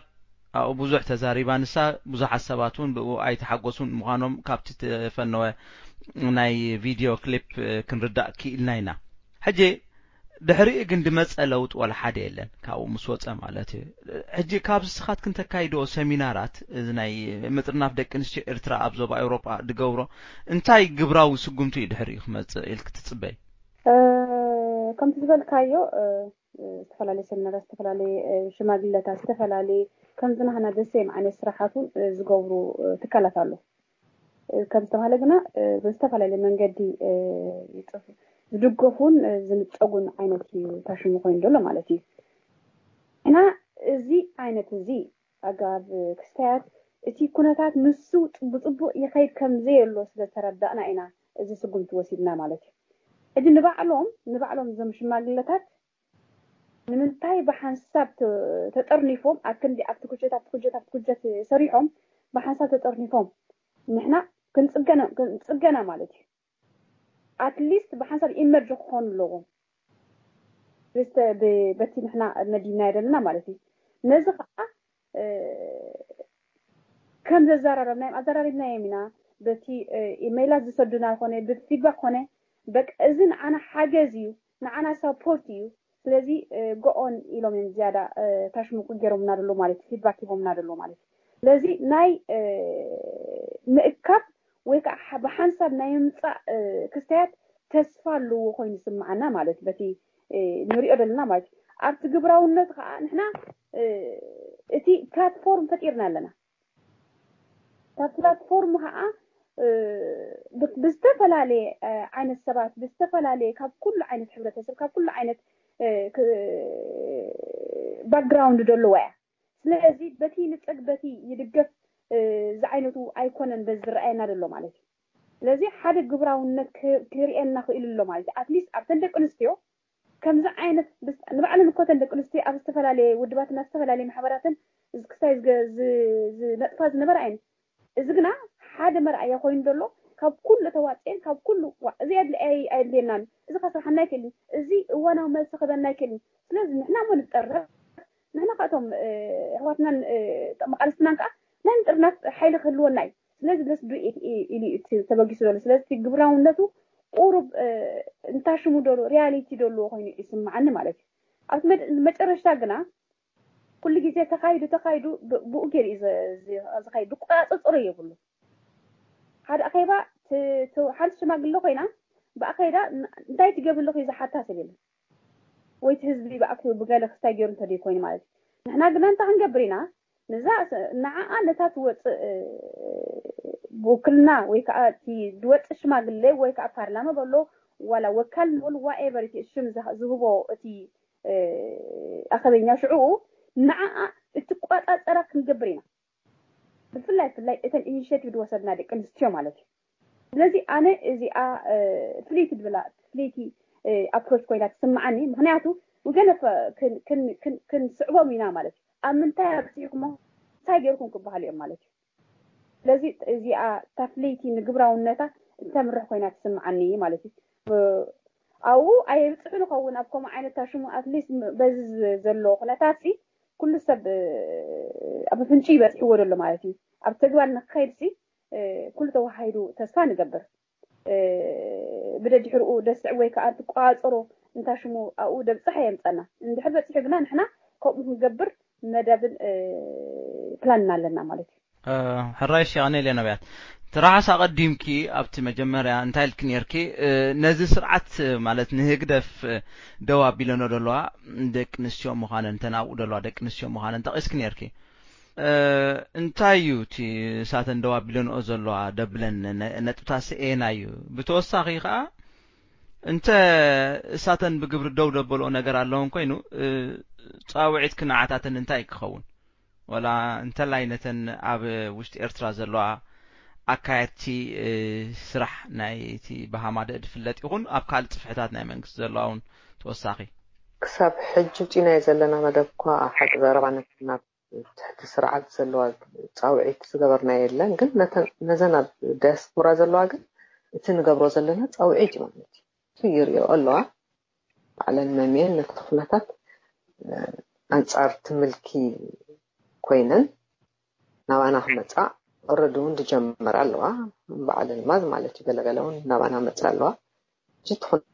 ኣብኡ ብዙሕ ተዛሪባ። ንሳ ብዙሓት ሰባት እውን ብኡ ኣይተሓጎሱን ምዃኖም ካብቲ ተፈነወ ናይ ቪድዮ ክሊፕ ክንርዳእ ክኢልና ኢና። ሕጂ ድሕሪኡ ግን ድመፀ ለውጥ ዋላ ሓደ የለን ካብኡ ምስ ወፀ ማለት እዩ። ሕጂ ካብ ስኻትክን ተካይድኦ ሰሚናራት እዚ ናይ ምጥርናፍ ደቂ ኣንስትዮ ኤርትራ ኣብ ዞባ ኤውሮጳ ድገብሮ እንታይ ግብራዊ ስጉምቲ እዩ ድሕሪኡ ክመፅእ ኢልክ ትፅበይ? ከምቲ ዝበልካዮ ዝተፈላለየ ሰሚናራት፣ ዝተፈላለየ ሽማግለታት፣ ዝተፈላለየ ከምዚ ናህና ደሴም ዓይነት ስራሓት እውን ዝገብሩ ትካላት ኣሎ። ከም ዝተባሃለ ግና ብዝተፈላለየ መንገዲ ዝድገፉን ዝንፀጉን ዓይነት እዩ ታሽሙ ኮይኑ ዘሎ ማለት እዩ። እና እዚ ዓይነት እዚ ኣገባብ ክስተያት እቲ ኩነታት ንሱ ብፅቡቅ ይኸይድ ከም ዘየሎ ስለተረዳእና ኢና እዚ ስጉምቲ ወሲድና ማለት እዩ። ሕጂ ንባዕሎም ንባዕሎም እዞም ሽማግለታት ንምንታይ ብሓንሳብ ተጠርኒፎም ኣብ ክንዲ ኣብቲ ኩጀት ኣብቲ ኩጀት ኣብቲ ኩጀት ሰሪሖም ብሓንሳብ ተጠርኒፎም ንሕና ክንፅገና ማለት እዩ። ኣትሊስት ብሓንሳብ ኢመርጅ ክኾኑ ኣለዎም በቲ ንሕና መዲብናዮ ዘለና ማለት እዩ። ነዚ ከዓ ከም ዘዘራረብናዮም ኣዘራሪብናዮም ኢና። በቲ ኢሜይላት ዝሰዱና ኮነ ብፊድባክ ኮነ በቃ እዚ ንዓና ሓገዝ እዩ፣ ንዓና ሳፖርት እዩ። ስለዚ ጎኦን ኢሎም እዮም ዝያዳ ታሽሙቁ ገይሮምና ደሎ ማለት ፊድባክ ሂቦምና ደሎ ማለት። ስለዚ ናይ ምእካብ ወይ ከዓ ብሓንሳብ ናይ ምምፃእ ክስተያት ተስፋ ኣለዎ ኮይኑ ይስምዓና ማለት በቲ ንሪኦ ዘለና ማለት እዩ። ኣብቲ ግብራውነት ከዓ ንሕና እቲ ፕላትፎርም ፈጢርና ኣለና። እታ ፕላትፎርም ከዓ ብዝተፈላለየ ዓይነት ሰባት፣ ብዝተፈላለየ፣ ካብ ኩሉ ዓይነት ሕብረተሰብ፣ ካብ ኩሉ ዓይነት ባክግራውንድ ዘለዋ እያ። ስለዚ በቲ ንፀግ በቲ ይድገፍ ዝዓይነቱ ኣይኮነን በዚ ዝረኣየና ዘሎ ማለት እዩ። ስለዚ ሓደ ግብራውነት ክርእየና ክኢሉ ኣሎ ማለት እዩ። ኣትሊስት ኣብተን ደቂ ኣንስትዮ ከምዚ ዓይነት ንባዕለን እኮ ተን ደቂ ኣንስትዮ ኣብ ዝተፈላለየ ውድባትና ዝተፈላለየ ማሕበራትን ክስታይ ዝነጥፋ ዝነበረ ኣይነት። እዚ ግና ሓደ መርኣያ ኮይኑ ዘሎ ካብ ኩሉ ተዋፅኤን ካብ ኩሉ እዚኣ ኣየድልየናን፣ እዚ ከስርሓና ኣይክእልን፣ እዚ እዋናዊ መልሲ ክበና ኣይክእልን። ስለዚ ንሕና ሞ ንጠረፍ፣ ንሕና ካብቶም ኣሕዋትናን መቃልስትናን ከዓ ናይ ምጥርናፍ ሓይሊ ክህልወና እዩ። ስለዚ ደስ ዱ ኢሉ ተበጊሱ ዘሎ። ስለዚ ግብራውነቱ ቁሩብ እንታሽሙ ደሎ ሪያሊቲ ደለዎ ኮይኑ ይስምዓኒ ማለት እዩ። ኣብ መጨረሽታ ግና ኩሉ ግዜ ተኻይዱ ተኻይዱ ብኡ ገይሩ እዩ ዝኻይዱ። ዝቆፃፀሮ የብሉ። ሓደ ኣኼባ ሓንቲ ሽማግለ ኮይና ብኣኸይዳ እንታይ ትገብሪ ኣለኹ እዩ ዝሓታ ሰብ የለን። ወይ እቲ ህዝቢ ብኣኪቡ ብገለ ክስታይ ገይሩ እንተደይ ኮይኑ ማለት እዩ። ንሕና ግና እንታይ ክንገብር ኢና? ንዛ ንዓኣ ነታ ትወፅእ ብውክልና ወይ ከዓ እቲ ዝወፅእ ሽማግለ ወይ ከዓ ፓርላማ በሎ ዋላ ወካል ንበሉ ዋኤቨር እቲ ሽም ዝህቦ እቲ ኣኸበኛ ሽዕኡ ንዓኣ እትቆፃፀራ ክንገብር ኢና። ብፍላይ ብፍላይ እተን ኢኒሽቲቭ ዝወሰድና ደቂ ኣንስትዮ ማለት እዩ። ስለዚ ኣነ እዚኣ ፍልይቲ ድብላ ፍልይቲ ኣፕሮች ኮይና ትስምዓኒ። ምክንያቱ ወገነ ክንስዕቦም ኢና ማለት እዩ። ኣብ ምንታይ ኣብፂሕኩሞ እንታይ ገይርኩም ክበሃሉ እዮም ማለት እዩ። ስለዚ እዚኣ እታ ፍልይቲ ንግብራውነታ እተምርሕ ኮይና ትስምዓኒ ማለት እዩ። ኣብኡ ኣየብፅሑ ንኸውን ኣብ ከምኡ ዓይነት ሽሙ ኣትሊስት በዚ ዘሎ ኩነታት ሲ ኩሉ ሰብ ኣብ ፍንጭ ይበፅሕዎ ዘሎ ማለት እዩ። ኣብ ተግባር ንክኸይድ ሲ ኩሉ ተዋሃሂዱ ተስፋ ንገብር። ብደድሕርኡ ደስዕ ወይ ከዓ ትቆፃፀሮ እንታ ሽሙ ኣብኡ ደብፅሕ የምፀና። እንድሕር በፂሑ ግና ንሕና ከምኡ ክንገብር መደብን ፕላንን ኣለና ማለት እዩ። ሕራይ ሸቕኔል ነብያት ትራሓስ ኣቐዲምኪ ኣብቲ መጀመርያ እንታይ ኢልክ ነርኪ? ነዚ ስርዓት ማለት ንህግደፍ ደው ኣቢለኖ ዘለዋ ደቂ ኣንስትዮ ምዃነን፣ እተን ኣብኡ ዘለዋ ደቂ ኣንስትዮ ምዃነን ጠቒስክ ነርኪ። እንታይ እዩ እቲ እሳተን ደው ኣቢለንኦ ዘለዋ ደብለን ነጥብታት ስኤና እዩ። ብተወሳኺ ከዓ እንተ እሳተን ብግብሪ ደው ደበልኦ ነገር ኣለውን ኮይኑ ፃውዒት ክንዓታተን እንታይ ክኸውን? ወላ እንተላይ ነተን ኣብ ውሽጢ ኤርትራ ዘለዋ ኣካየድቲ ስራሕ ናይ እቲ ብሃማደእ ዝፍለጥ ይኹን ኣብ ካልእ ፅፍሕታት ናይ መንግስቲ ዘለዋ እውን ተወሳኺ ክሳብ ሕጂ ውፂናዮ ዘለና መደብ እኳ ሓቂ ዘረባ ናብ ትሕቲ ስርዓት ዘለዋ ፃውዒት ዝገበርና የለን። ግን ነዘን ኣብ ዲያስፖራ ዘለዋ ግን እቲ ንገብሮ ዘለና ፃውዒት እዩ ማለት እዩ። ይሪኦ ኣለዋ ባዕለን መምየን ነቲ ኩነታት ኣንፃር ትምልኪ ኮይነን ናባና ክመፃ ኦረዲ እውን ዝጀመረ ኣለዋ። ባዕለን ማዝ ማለት እዩ ገለገለ እውን ናባና መፃ ኣለዋ። እቲ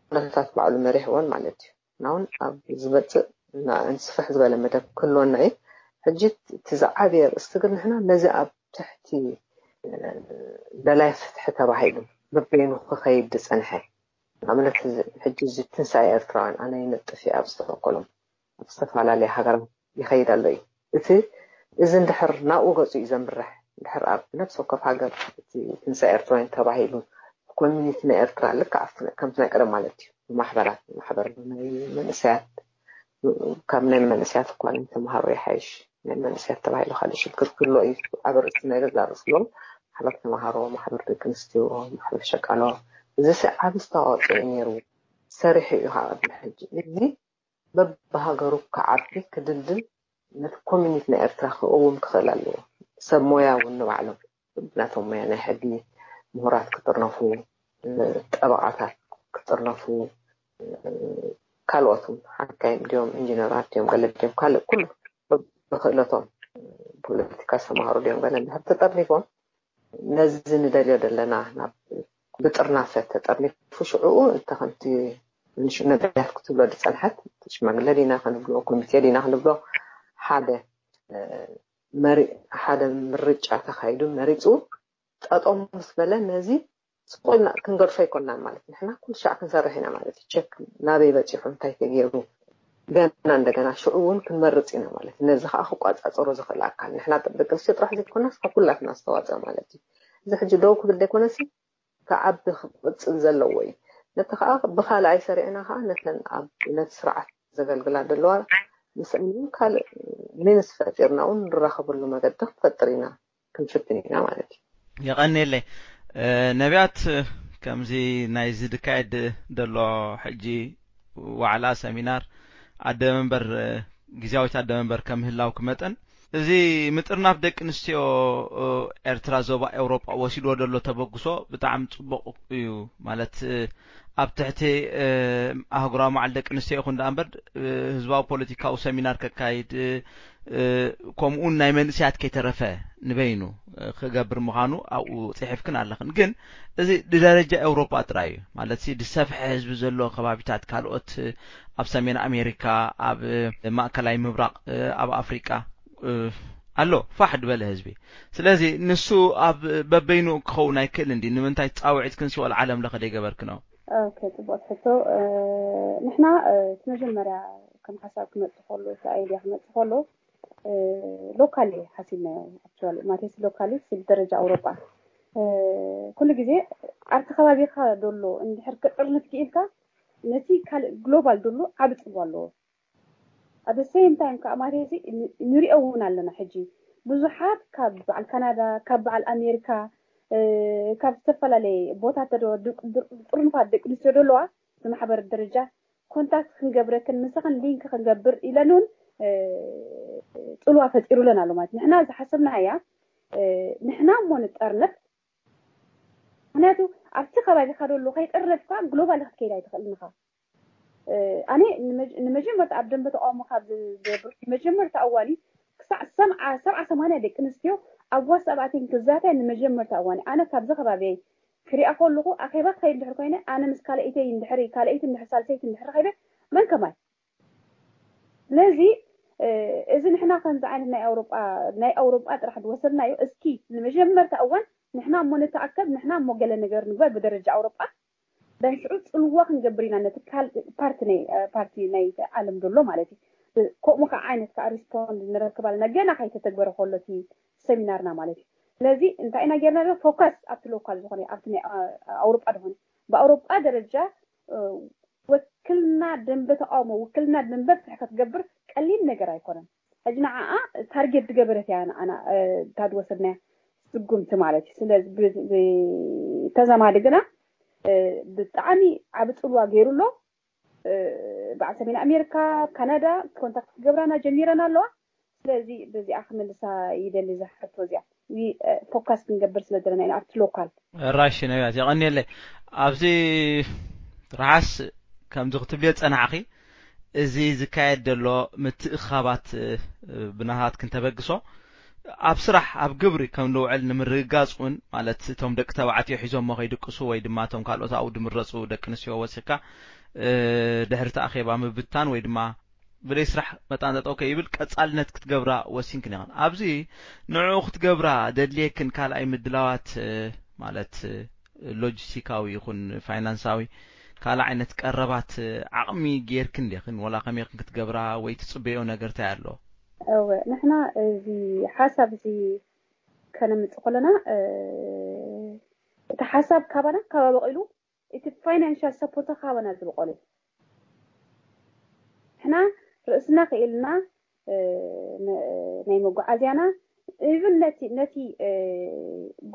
ኩነታት ባዕሉ መሪሕወን ማለት እዩ። ናውን ኣብ ዝመፅእ ንስፍሕ ዝበለ መደብ ክህልወና እዩ። ሕጂ እቲ ዝዓበየ ርእስቲ ግን ንሕና ነዚ ኣብ ትሕቲ ደላይ ፍትሒ ተባሂሉ በበይኑ ክኸይድ ዝፀንሐ ንኣብነት ሕጂ እዚ ትንሳኤ ኤርትራውያን ኣነ ይነጥፍ እየ ኣብ ዝተበከሎም ኣብ ዝተፈላለየ ሃገራት ይኸይድ ኣሎ እዩ። እቲ እዚ እንድሕር ናብኡ ገፁ እዩ ዘምርሕ። እንድሕር ኣብ ነፍሲ ወከፍ ሃገር እቲ ትንሳኤ ኤርትራውያን ተባሂሉ ኮሚኒቲ ናይ ኤርትራ ልክዕ ኣብቲ ከምቲ ናይ ቀደም ማለት እዩ ብማሕበራት ማሕበር ናይ መንእሰያት ካብ ናይ መንእሰያት እኳ ናይ ተምሃሮ ይሓይሽ ናይ መንእሰያት ተባሂሉ ካልእ ሽግር ክህሎ እዩ። ኣብ ርእሲ ናይ ገዛ ርእስሎም ማሕበር ተምሃሮ ማሕበር ደቂ ኣንስትዮ ማሕበር ሸቃሎ እዚ ሲ ዓብ ዝተዋፅኦ እዩ ነይሩ። ሰሪሑ እዩ ካብ ቅድሚ ሕጂ እዚ በብሃገሩ ክዓቢ ክድልድል ነቲ ኮሚኒቲ ናይ ኤርትራ ክእውም ክኽእል ኣለዎ። ሰብ ሞያ እውን ንባዕሎም ናቶም ሞያ ናይ ሕጊ ምሁራት ክጥርነፉ፣ ጠበቓታት ክጥርነፉ፣ ካልኦት ሓካይም ድዮም ኢንጂነራት ድዮም ገለ ድዮም ካልእ ኩሉ ብክእለቶም ፖለቲካ ዝተምሃሩ ድዮም ገለ እንድሕር ተጠርኒፎም ነዚ ንደልዮ ዘለና ናብ ብጥርናፈ ተጠርኒፉ ሽዕኡ እንተ ከምቲ ንሽኡ ነብያት ክትብሎ ዝፀንሐት ሽማግለ ዲና ክንብሎ ኮሚቴ ዲና ክንብሎ ሓደ ሓደ ምርጫ ተካይዱ መሪፁ ጠጠው ምስ በለ ነዚ ስቁልና ክንገድፎ ኣይኮናን ማለት ንሕና ኩሉ ሻዕ ክንሰርሕ ኢና ማለት እዩ። ቸክ ናበይ በፂሑ እንታይ ተገይሩ ገና እንደገና ሽዑ እውን ክንመርፅ ኢና ማለት እዩ። ነዚ ከዓ ክቋፃፀሮ ዝኽእል ኣካል ንሕና ደቂ ኣንስትዮ ጥራሕ ዘይኮናስ ካብ ኩላትና ዝተዋፀ ማለት እዩ። እዚ ሕጂ ደው ክብል ዘይኮነሲ ክዓቢ ክቕፅል ዘለዎ እዩ። ነቲ ከዓ ብካልኣይ ሰሪዕና ከዓ ነተን ኣብ ነቲ ስርዓት ዘገልግላ ዘለዋ ምስአን እውን ካልእ ሚንስ ፈጢርና እውን ንራኸበሉ መገዲ ክንፈጥር ኢና ክንፍትን ኢና ማለት እዩ። የቐንየለይ ነቢያት። ከምዚ ናይዚ ዝካየድ ዘሎ ሕጂ ዋዕላ ሰሚናር ኣደ መንበር ግዜያዊት ኣደ መንበር ከም ምህላው ክመጠን እዚ ምጥርናፍ ደቂ ኣንስትዮ ኤርትራ ዞባ ኤውሮጳ ወሲድዎ ዘሎ ተበግሶ ብጣዕሚ ጽቡቕ እዩ። ማለት ኣብ ትሕቲ ኣህጉራዊ መዓል ደቂ ኣንስትዮ ይኹን ደኣ እምበር ህዝባዊ ፖለቲካዊ ሰሚናር ከካይድ ከምኡውን ናይ መንእስያት ከይተረፈ ንበይኑ ክገብር ምዃኑ ኣብኡ ጽሒፍክን ኣለኽን። ግን እዚ ብደረጃ ኤውሮጳ ጥራይ እዩ። ማለት ዝሰፍሐ ህዝቢ ዘሎ ከባቢታት ካልኦት ኣብ ሰሜን ኣሜሪካ፣ ኣብ ማእከላይ ምብራቕ፣ ኣብ ኣፍሪቃ ኣሎ ፋሕ ዝበለ ህዝቢ። ስለዚ ንሱ ኣብ በበይኑ ክኸውን ኣይክእል እንዲ ንምንታይ ጻውዒት ክንስወል ዓለም ለኸ ደይገበርክኖ? ኦኬ፣ ጽቡቅ ሕቶ። ንሕና እቲ መጀመርያ ከም ሓሳብ ክመጽእ ከሎ እቲ ኣይድያ ክመጽእ ከሎ ሎካሊ ሓሲብናዮ። ኣክቹዋሊ ማቴስ ሎካሊ ሲል ደረጃ ኣውሮጳ ኩሉ ግዜ ኣብቲ ከባቢካ ዘሎ እንድሕር ክጥርንፍ ክኢልካ ነቲ ካልእ ግሎባል ዘሎ ዓቢ ጽልዋ ኣለዎ። ኣብ ሴም ታይም ከዓ ማለት እዚ ንሪኦ እውን ኣለና። ሕጂ ብዙሓት ካብ በዓል ካናዳ ካብ በዓል ኣሜሪካ ካብ ዝተፈላለየ ቦታት ጥርንፋት ደቂ ኣንስትዮ ዘለዋ ብማሕበር ደረጃ ኮንታክት ክንገብረክን ምሳኽን ሊንክ ክንገብር ኢለን እውን ፅልዋ ፈጢሩለን ኣሎ ማለት ንሕና ዝሓሰብና እያ ንሕና እሞ ንጠርነፍ ምክንያቱ ኣብቲ ከባቢካ ዘሎ ከይጠርነፍካ ግሎባል ክትከይድ ኣይትኽእልን ኢኻ ኣነ ንመጀመርታ ኣብ ደንበ ተቃውሞ ካብ ዝገብር መጀመርታ እዋን ክሳዕ ሰብዓ ሰብዓ ሰማንያ ደቂ ኣንስትዮ ኣብ ዋትሳፕ ኣትየን ክዛተያ ንመጀመርታ እዋን ኣነ ካብዚ ከባቢየይ ክሪኣ ከለኹ ኣኼባ ክኸይድ እንድሕር ኮይነ ኣነ ምስ ካልኣይተይ እንድሕር ካልኣይቲ እንድሕር ሳልሰይቲ እንድሕር ከይደ መን ከማይ ስለዚ እዚ ንሕና ከምዚ ዓይነት ናይ ኣውሮጳ ናይ ኣውሮጳ ጥራሕ ዝወሰድናዮ እስኪ ንመጀመርታ እዋን ንሕና እሞ ንተኣከብ ንሕና እሞ ገለ ነገር ንግበር ብደረጃ ኣውሮጳ ደንሽዑ ጽልዋ ክንገብር ኢና ነቲ ካልእ ፓርቲ ናይ ፓርቲ ናይ ዓለም ዘሎ ማለት እዩ ከምኡ ከዓ ዓይነት ከዓ ሪስፖንድ ንረክብ ኣለና ገና ከይተተግበረ ከሎ እቲ ሰሚናርና ማለት እዩ ስለዚ እንታይ ኢና ጌርና ፎካስ ኣብቲ ሎካል ዝኾነ ኣብቲ ናይ ኣውሮጳ ዝኾነ ብኣውሮጳ ደረጃ ወክልና ደንበ ተቃውሞ ውክልና ደንበ ፍትሒ ክትገብር ቀሊል ነገር ኣይኮነን ሕጂ ንዓኣ ታርጌት ዝገበረት እያ ንዓና እታ ዝወሰድናያ ስጉምቲ ማለት እዩ ስለዚ ተዛማዲ ግና ብጣዕሚ ዓቢ ፅልዋ ገይሩ ኣሎ በዓል ሰሜን ኣሜሪካ ካናዳ ኮንታክት ክገብራና ጀሚረን ኣለዋ ስለዚ በዚኣ ክመልሳ ይደሊ እዛ ሕቶ እዚኣ ፎካስ ክንገብር ስለ ዘለና ኢና ኣብቲ ሎካል ራሽ ነቢያት የቐንየለይ ኣብዚ ርሓስ ከምዚ ክትብልዮ ጸናሕኺ እዚ ዝካየድ ዘሎ ምትእኻባት ብናታት ክንተበግሶ ኣብ ስራሕ ኣብ ግብሪ ከም ንውዕል ንምርግጋጽ እውን ማለት እቶም ደቂ ተባዕትዮ ሒዞሞ ከይድቅሱ ወይ ድማ እቶም ካልኦት ኣብኡ ድምረፁ ደቂ ኣንስትዮ ወሲካ ድሕሪ እቲ ኣኼባ ምብታን ወይ ድማ ብደይ ስራሕ መጣን ጠጠው ከይብል ቀጻልነት ክትገብራ ወሲንክን ኢኽን። ኣብዚ ንዕኡ ክትገብራ ደድልየክን ካልኣይ ምድላዋት ማለት ሎጂስቲካዊ ይኹን ፋይናንሳዊ ካልእ ዓይነት ቀረባት ዓቕሚ ጌርክን ዲኽን ወላ ከመይክን ክትገብራ ወይ ትጽበዮ ነገር እንታይ ኣሎ? እወ ንሕና እዚ ሓሳብ እዚ ከነምጽእ ከለና እቲ ሓሳብ ካባና ካባ በቒሉ እቲ ፋይናንሻል ሰፖርት ካባና ዝበቐሉ ንሕና ርእስና ክኢልና ናይ መጓዓዝያና ኢቭን ነቲ ነቲ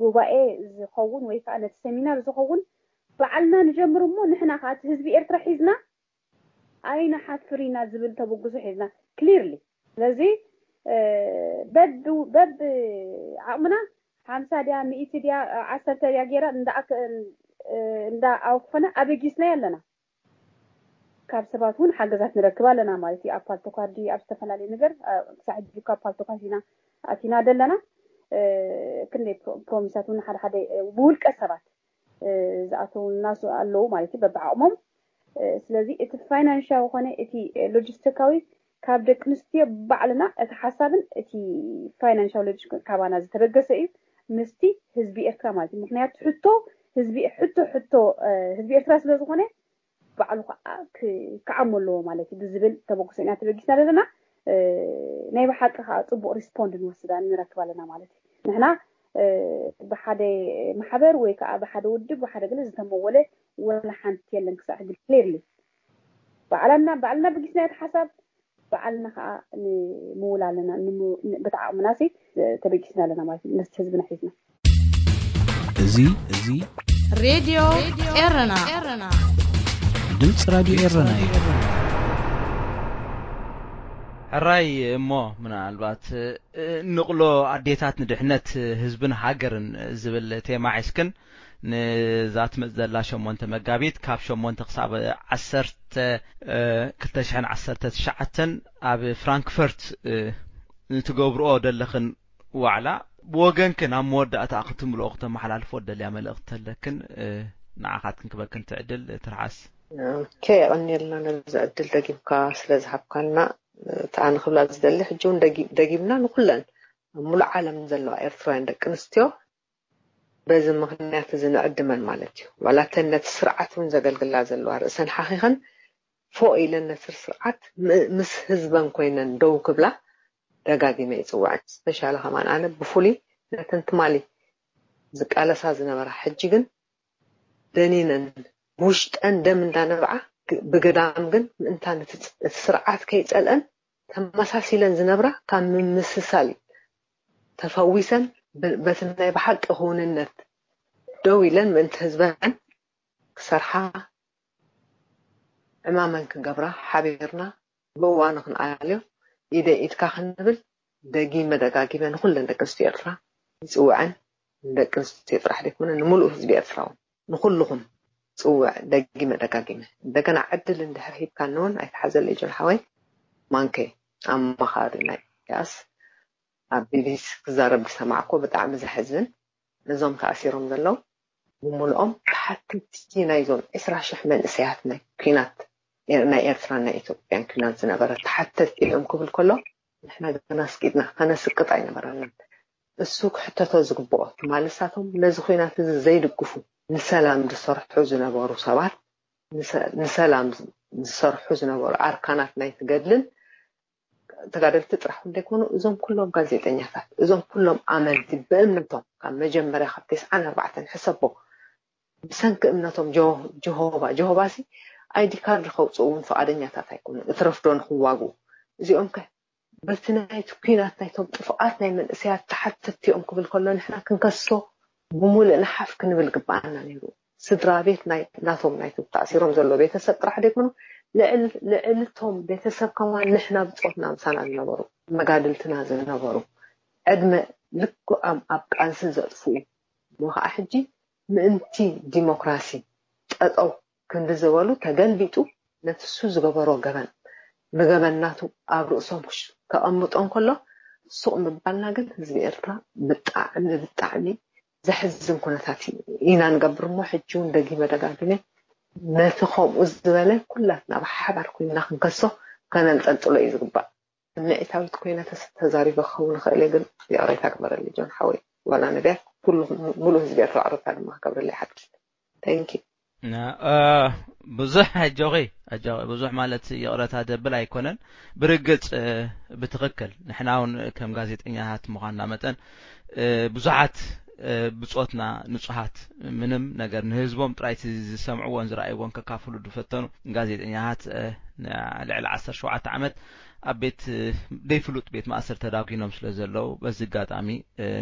ጉባኤ ዝኸውን ወይ ከዓ ነቲ ሰሚናር ዝኸውን ባዕልና ንጀምር እሞ ንሕና ከዓ እቲ ህዝቢ ኤርትራ ሒዝና ኣይንሓፍር ኢና ዝብል ተበግሶ ሒዝና ክሊርሊ ስለዚ በብ ዓቕምና ሓምሳ ድያ ሚእቲ ድያ ዓሰርተ ድያ ገይራ እንዳ ኣውፈና ኣበጊስናዮ ኣለና ካብ ሰባት እውን ሓገዛት ንረክብ ኣለና ማለት እዩ ኣብ ፓልቶካት ድዩ ኣብ ዝተፈላለዩ ነገር ክሳዕ ሕጂ ካብ ፓልቶካት ኢና ኣቲና ዘለና ክንደይ ፕሮሚሳት እውን ሓደ ሓደ ብውልቀ ሰባት ዝኣተውና ኣለዉ ማለት እዩ በብዓቕሞም ስለዚ እቲ ፋይናንሻዊ ኮነ እቲ ሎጂስቲካዊ ካብ ደቂ ኣንስትዮ ባዕልና እቲ ሓሳብን እቲ ፋይናንሻዊ ሎጂስቲክ ካባና ዝተበገሰ እዩ ምስቲ ህዝቢ ኤርትራ ማለት እዩ ምክንያቱ ሕቶ ህዝቢ ሕቶ ሕቶ ህዝቢ ኤርትራ ስለ ዝኾነ ባዕሉ ከዓ ክዓሞ ኣለዎ ማለት እዩ ብዝብል ተበግሶ ኢና ተበጊስና ዘለና ናይ ብሓቂ ከዓ ፅቡቅ ሪስፖንድ ንወስዳ ንረክብ ኣለና ማለት እዩ ንሕና ብሓደ ማሕበር ወይ ከዓ ብሓደ ውድብ ብሓደ ገለ ዝተመወለ ወላ ሓንቲ የለን ክሳዕ ሕጂ ክሊርሊ ባዕላና ባዕልና በጊስና እቲ ሓሳብ ባዕልና ከዓ ንምውል ኣለና። ብቲ ዓቕምና ሲ ተበጊስና ኣለና ማለት እዩ። ምስቲ ህዝብና ሒዝና። እዚ እዚ ሬድዮ ኤረና ድምፂ ራድዮ ኤረና እዩ። ሕራይ እሞ ምናልባት ንቕሎ ኣዴታት ንድሕነት ህዝብን ሃገርን ዝብል ቴማ ሒዝክን ንዛ ትመጽእ ዘላ ሸሞንተ መጋቢት ካብ ሸሞንተ ክሳብ ዓሰርተ ክልተ ሽሕን ዓሰርተ ትሽዓተን ኣብ ፍራንክፈርት ንትገብርኦ ደለኽን ዋዕላ ብወገንክን ኣብ መወዳእታ ክትምልኦ ክተመሓላልፎ ደልያ መልእኽቲ ተለክን ንዓኻት ክንክበክን ትዕድል ትርሓስ። ኦኬ፣ የቐንየልና ነዚ ዕድል ደጊምካ ስለ ዝሃብካና። እታ ንክብላ ዝደሊ ሕጂ እውን ደጊ- ደጊምና ንኩለን ኣብ ሙሉእ ዓለም ዘለዋ ኤርትራውያን ደቂ ኣንስትዮ በዚ ምክንያት እዚ ንዕድመን ማለት እዩ። ዋላ እተን ነቲ ስርዓት እውን ዘገልግላ ዘለዋ ርእሰን ሓኺኸን ፎእ ኢለን ነቲ ስርዓት ም- ምስ ህዝበን ኮይነን ደው ክብላ ደጋጊመ ይፅውዐን። ስፔሻሊ ከማን ኣነ ብፍሉይ ነተን ትማሊ ዝቃለሳ ዝነበራ ሕጂ ግን ደኒነን ብውሽጠን ደም እንዳነብዓ ግ- ብገዳም ግን ምእንታን እቲ ፅ- እቲ ስርዓት ከይፀልአን ተመሳሲለን ዝነብራ ካብ ምምስሳል እዩ ተፈዊሰን ብ- በቲ ናይ ብሓቂ ክውንነት ደው ኢለን ምእንቲ ህዝበን ክሰርሓ ዕማመን ክንገብራ ሓቢርና ብእዋኑ ክንኣልዮ ኢደ ኢድካ ክንብል ደጊመ ደጋጊመ ንኩለን ደቂ ኣንስትዮ ኤርትራ ይፅውዐን። ንደቂ ኣንስትዮ ጥራሕ ደይኮነ ንምሉእ ህዝቢ ኤርትራ እውን ንኩልኹም ፅውዕ ደጊመ ደጋጊመ። እንደገና ዕድል እንድሕር ሂብካኒ እውን ኣይትሓዘለይ ጆን ሓወይ። ማንከይ ኣማኻሪ ናይ ያስ ኣብ ቢቢሲ ክዛረብ ዝሰማዕኮ ብጣዕሚ ዘሕዝን። ነዞም ተኣሲሮም ዘለዉ ብምልኦም ተሓተትቲ ናይዞም ዕስራ ሽሕ መንእሰያት ናይ ኩናት ናይ ኤርትራን ናይ ኢትዮጵያን ኩናት ዝነበረ ተሓተትቲ እዮም ክብል ከሎ ንሕና ግን ኣስቂጥና ከነስቅጥ ኣይነበረናን። እሱ ክሕተቶ ዝግብኦ ትማሊ ንሳቶም ነዚ ኩናት እዚ ዘይድግፉ ንሰላም ዝሰርሑ ዝነበሩ ሰባት ንሰ- ንሰላም ዝሰርሑ ዝነበሩ ኣርካናት ናይቲ ገድልን ተጋደልቲ ጥራሕ እውን ዘይኮኑ እዞም ኩሎም ጋዜጠኛታት እዞም ኩሎም ኣመንቲ ብእምነቶም ካብ መጀመርያ ካብ ተስዓን ኣርባዕተን ሕሰቦ ብሰንኪ እምነቶም ጀሆ- ጀሆባ ጀሆባ ሲ ኣይዲ ካርድ ከውፅኡ እውን ፍቓደኛታት ኣይኮኑን እቲ ረፍዶ ንክዋግኡ እዚኦም ከ በቲ ናይቲ ኩናት ናይቶም ጥፉኣት ናይ መንእሰያት ተሓተትቲ እዮም ክብል ከሎ ንሕና ክንከሶ ብሙሉእ ንሓፍ ክንብል ግበኣና ነይሩ። ስድራ ቤት ናይ ናቶም ናይቲ ተኣሲሮም ዘሎ ቤተሰብ ጥራሕ ዘይኮኑ ልዕል ልዕልቶም ቤተሰብ ከማን ንሕና ብፆትና ምሳና ዝነበሩ መጋድልትና ዝነበሩ ዕድመ ልክዖም ኣብ ቃልሲ ዘጥፍኡ እሞ ከዓ ሕጂ ምእንቲ ዲሞክራሲ ጠጠው ክንዲ ዝበሉ ተገልቢጡ ነቲ እሱ ዝገበሮ ገበን ንገበን ናቱ ኣብ ርእሶም ክሽ- ከቐምጦ እንከሎ ሱቕ ምባልና ግን ህዝቢ ኤርትራ ብጣዕሚ ብጣዕሚ ዘሕዝን ኩነታት ኢና ንገብር እሞ ሕጂ እውን ደጊመ ደጋጊመ ነቲ ከምኡ ዝበለ ኩላትና ብሓባር ኮይንና ክንከሶ ከነንጠልጥሎ እዩ ዝግባእ። ስምዒታዊት ኮይነ ተስ- ተዛሪበ ክኸውን ይኽእል እየ ግን ይቕሬታ ግበረለይ ጆን ሓወይ ዋላ ነቢያት ኩሉ ሙሉእ ህዝቢ ኤርትራ ይቕሬታ ድማ ክገብረለይ ይሓትት። Thank you። ብዙሕ ኣጆኺ ኣጆኺ ብዙሕ ማለት ይቕረታ ደብል ኣይኮነን። ብርግጽ ብትኽክል ንሕና እውን ከም ጋዜጠኛታት ምዃንና መጠን ብዙሓት ብጾትና ንጹሃት ምንም ነገር ንህዝቦም ጥራይ እቲ ዝሰምዕዎን ዝረኣይዎን ከካፍሉ ዝፈተኑ ጋዜጠኛታት ልዕሊ ዓሰርተ ሸውዓተ ዓመት ኣብ ቤት ዘይፍሉጥ ቤት ማእሰር ተዳጒኖም ስለ ዘለዉ በዚ ኣጋጣሚ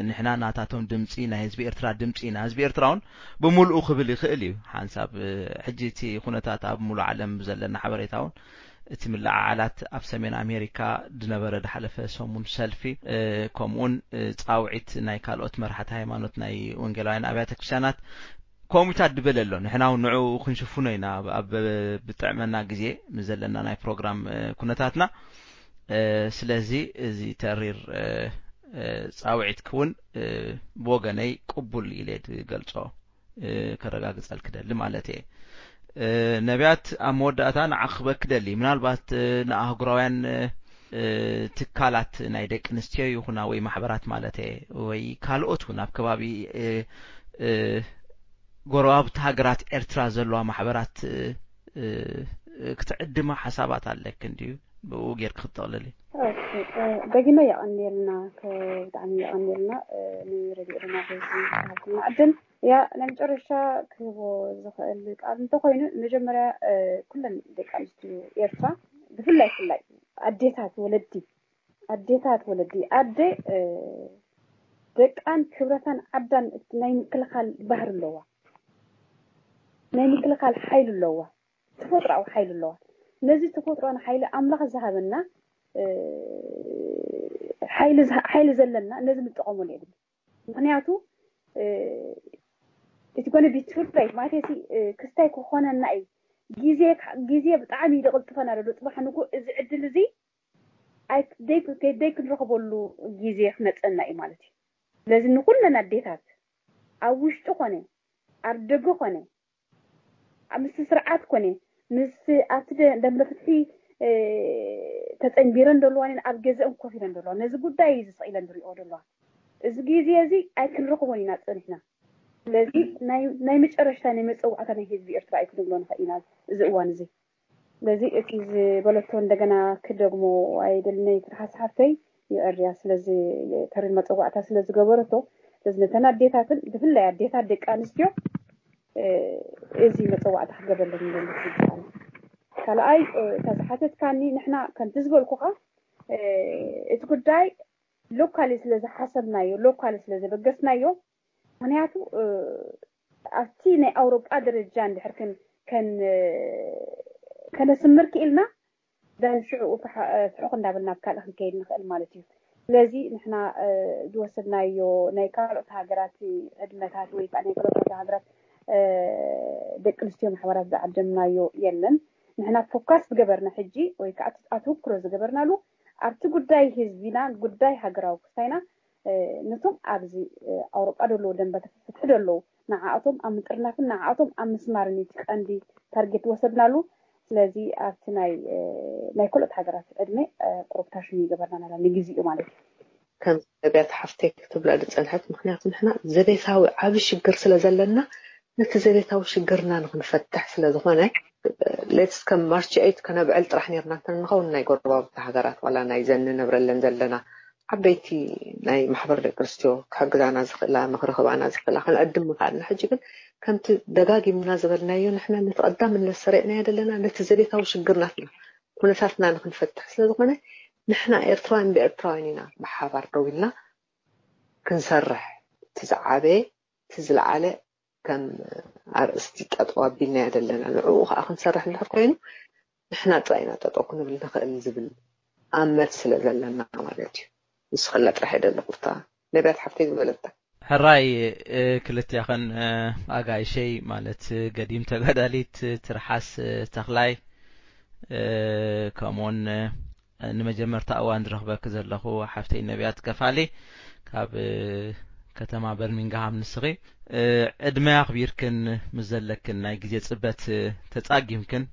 ንሕና ናታቶም ድምፂ ናይ ህዝቢ ኤርትራ ድምፂ ኢና። ህዝቢ ኤርትራ እውን ብምልኡ ክብል ይኽእል እዩ። ሓንሳብ ሕጂ እቲ ኩነታት ኣብ ሙሉእ ዓለም ዘለና ሓበሬታ እውን እቲ ምልዕዓላት ኣብ ሰሜን ኣሜሪካ ዝነበረ ዝሓለፈ ሰሙን ሰልፊ ከምኡውን ፃውዒት ናይ ካልኦት መራሕቲ ሃይማኖት ናይ ወንጌላውያን ኣብያተ ክርስቲያናት ኮሚታት ድበለ ኣሎ። ንሕና እውን ንዕኡ ክንሽፍኖ ኢና ኣብ ብጥዕመና ግዜ ምስ ዘለና ናይ ፕሮግራም ኩነታትና። ስለዚ እዚ ተሪር ፃውዒት ክውን ብወገነይ ቅቡል ኢለ ዝገልፆ ከረጋግፀል ክደሊ ማለት እየ። ነቢያት ኣብ መወዳእታ ንዓኽበክ ደሊ ምናልባት ንኣህጉራውያን ትካላት ናይ ደቂ ኣንስትዮ ይኹና ወይ ማሕበራት ማለት እየ ወይ ካልኦት እውን ኣብ ከባቢ ጎረባብቲ ሃገራት ኤርትራ ዘለዋ ማሕበራት ክትዕድማ ሓሳባት ኣለክ እንድዩ? ብኡ ጌርክ ክትጠቕልል እዩ። ደጊመ የቐንየልና። ብጣዕሚ የቐንየልና ንረድዮ ድማ በዚ ሃብትና ዕድል። ያ ናይ መጨረሻ ክህቦ ዝኽእል ቃል እንተኮይኑ፣ መጀመርያ ኩለን ደቂ ኣንስትዮ ኤርትራ፣ ብፍላይ ፍላይ ኣዴታት ወለዲ ኣዴታት ወለዲ ኣደ ደቃን ክብረታን ዓዳን ናይ ምክልኻል ባህሪ ኣለዋ። ናይ ምክልኻል ሓይሊ ኣለዋ። ተፈጥሮኣዊ ሓይሊ ኣለዋ። ነዚ ተፈጥሮን ሓይሊ ኣምላኽ ዝሃበና ሓይሊ ዘለና ነዚ ንጠቐመሉ የድሊ። ምክንያቱ እቲ ኮነ ቢትፍላይ ማለት ክስታይ ክኾነና እዩ። ግዜ ግዜ ብጣዕሚ ይደቕልጥፈና ዘሎ። ፅባሕ ንጉ እዚ ዕድል እዚ ደይ ክንረኽበሉ ግዜ ክመፀና እዩ ማለት እዩ። ስለዚ ንኩለን ኣዴታት ኣብ ውሽጢ ኮነ ኣብ ደገ ኮነ ኣብ ምስቲ ስርዓት ኮነ ምስ ኣብቲ ደምበ ፍትሒ ተፀንቢረን ዘለዋ ኣብ ገዘአን ኮፍ ኢለን ዘለዋ ነዚ ጉዳይ እዩ ዝስቕ ኢለን ዝሪኦ ዘለዋ። እዚ ግዜ እዚ ኣይክንረኽቦን ኢና ፀኒሕና። ስለዚ ናይ መጨረሽታ ናይ መፀዋዕታ ናይ ህዝቢ ኤርትራ እዩ ክንብሎ ንኽእል ኢና እዚ እዋን እዚ። ስለዚ እቲ ዝበለቶ እንደገና ክደግሞ ኣይደልነይ ትርሓስ ሓፍተይ ይዕርያ ስለዚ ተሪር መፀዋዕታ ስለ ዝገበረቶ ስለዚ ነተን ኣዴታትን ብፍላይ ኣዴታት ደቂ ኣንስትዮ እዚ መፀዋዕታ ክገበረለን ይደሊ ይበሃል። ካልኣይ እታ ዝሓተትካኒ ንሕና ከምቲ ዝበልኩኻ እቲ ጉዳይ ሎካሊ ስለ ዝሓሰብናዮ ሎካሊ ስለ ዘበገስናዮ ምክንያቱ ኣብቲ ናይ ኣውሮጳ ደረጃ እንድሕር ከነስምር ክኢልና ዳን ሽዑ ፍሑኽ እንዳበልና ኣብ ካልእ ክንከይድ ንኽእል ማለት እዩ። ስለዚ ንሕና ዝወሰድናዮ ናይ ካልኦት ሃገራት ዕድመታት ወይ ከዓ ናይ ካልኦት ሃገራት ደቂ ኣንስትዮ ማሕበራት ዝዓደምናዮ የለን። ንሕና ፎካስ ዝገበርና ሕጂ ወይ ከዓ ኣትኩሮ ዝገበርናሉ ኣብቲ ጉዳይ ህዝቢና ጉዳይ ሃገራዊ ክስታይና ነቶም ኣብዚ ኣውሮጳ ዘለዉ ደንበ ፍትሒ ዘለዉ ንዓኣቶም ኣብ ምጥርናፍን ንዓኣቶም ኣብ ምስማርን እቲ ቀንዲ ታርጌት ወሰድናሉ። ስለዚ ኣብቲ ናይ ናይ ካልኦት ሃገራት ዕድመ ቁሩብ ታሽም ይገበርና ናላ ንግዜኡ ማለት እዩ። ከም ነቢያት ሓፍተይ ክትብላ ዝፀንሐት ምክንያቱ ንሕና ዘቤታዊ ዓብ ሽግር ስለ ዘለና ነቲ ዘቤታዊ ሽግርና ንክንፈትሕ ስለ ዝኾነ ሌትስ ከም ማርች ኤይት ከነብዕል ጥራሕ ነርና እንተንኸውን ናይ ጎረባብቲ ሃገራት ዋላ ናይ ዘን ንነብረለን ዘለና ዓበይቲ ናይ ማሕበር ደቂ ኣንስትዮ ክሕግዛና ዝኽእላ ምኽሪ ክባና ዝኽእላ ክንዕድም ምኽኣልና ሕጂ ግን ከምቲ ደጋጊምና ዝበልናዮ ንሕና ነቲ ቀዳምነት ሰሪዕናዮ ዘለና ነቲ ዘቤታዊ ሽግር ናትና ኩነታትና ንክንፈትሕ ስለ ዝኾነ ንሕና ኤርትራውያን ብኤርትራውያን ኢና ብሓባር ደው ኢልና ክንሰርሕ እቲ ዝዓበየ እቲ ዝለዓለ ከም ኣርእስቲ ጠጠው ኣቢልናዮ ዘለና ንዕኡ ከዓ ክንሰርሕ እንድሕር ኮይኑ ንሕና ጥራይ ኢና ጠጠው ክንብል ንኽእል ዝብል ኣመል ስለ ዘለና ማለት እዩ። ንስኽላ ጥራሕ እየ ደለኹ እታ ነቢያት ሓፍተይ ዝበለታ። ሕራይ ክልቲኣኽን ኣጋይሸይ ማለት ገዲም ተጋዳሊት ትርሓስ ተኽላይ ከምኡውን ንመጀመርታ እዋን ዝረኽበኪ ዘለኹ ሓፍተይ ነቢያት ከፋሊ ካብ ከተማ በርሚንግሃም ንስኺ ዕድመ ኣኽቢርክን ምስ ዘለክን ናይ ግዜ ጽበት ተጻጊምክን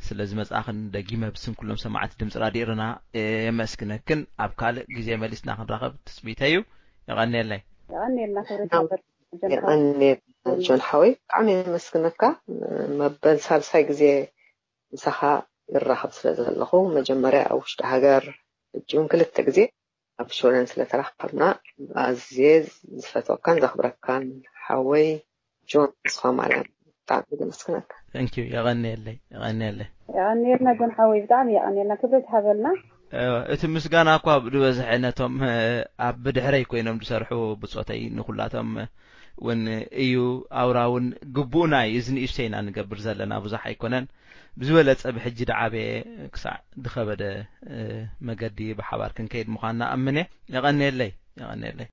ስለዚ መጻእኽን ደጊመ ብስም ኩሎም ሰማዕቲ ድምፂ ራድዮ ኤረና የመስግነክን ኣብ ካልእ ግዜ መሊስና ክንራኸብ ትጽቢተይ እዩ። የቐንየለይ። የቐንየልና ክብረት ሃበር ጀምካ። የቐንየልና ጆን ሓወይ ብጣዕሚ የመስግነካ። መበል ሳልሳይ ግዜ ምሳኻ ይራኸብ ስለ ዘለኹ መጀመርያ ኣብ ውሽጢ ሃገር ሕጂ እውን ክልተ ግዜ ኣብ ሽወደን ስለ ተራኸብና ኣዝየ ዝፈትወካን ዘኽብረካን ሓወይ ጆን ተስፋማርያም ብጣዕሚ ዘመስግነካ። Thank you። የቐንየለይ። የቐንየለይ። የቐንየልና ጆን ሓወይ ብጣዕሚ የቐንየልና ክብረት ሃበልና። እቲ ምስጋና እኳ ዝበዝሐ ነቶም ኣብ ብድሕረይ ኮይኖም ዝሰርሑ ብጾተይ ንኹላቶም እውን እዩ ኣውራ እውን ግቡእና እዩ። እዚ ንእሽተይ ኢና ንገብር ዘለና ብዙሕ ኣይኮነን። ብዝበለጸ ብሕጂ ድዓበየ ክሳዕ ድኸበደ መገዲ ብሓባር ክንከይድ ምዃንና ኣምነ። የቐንየለይ። የቐንየለይ።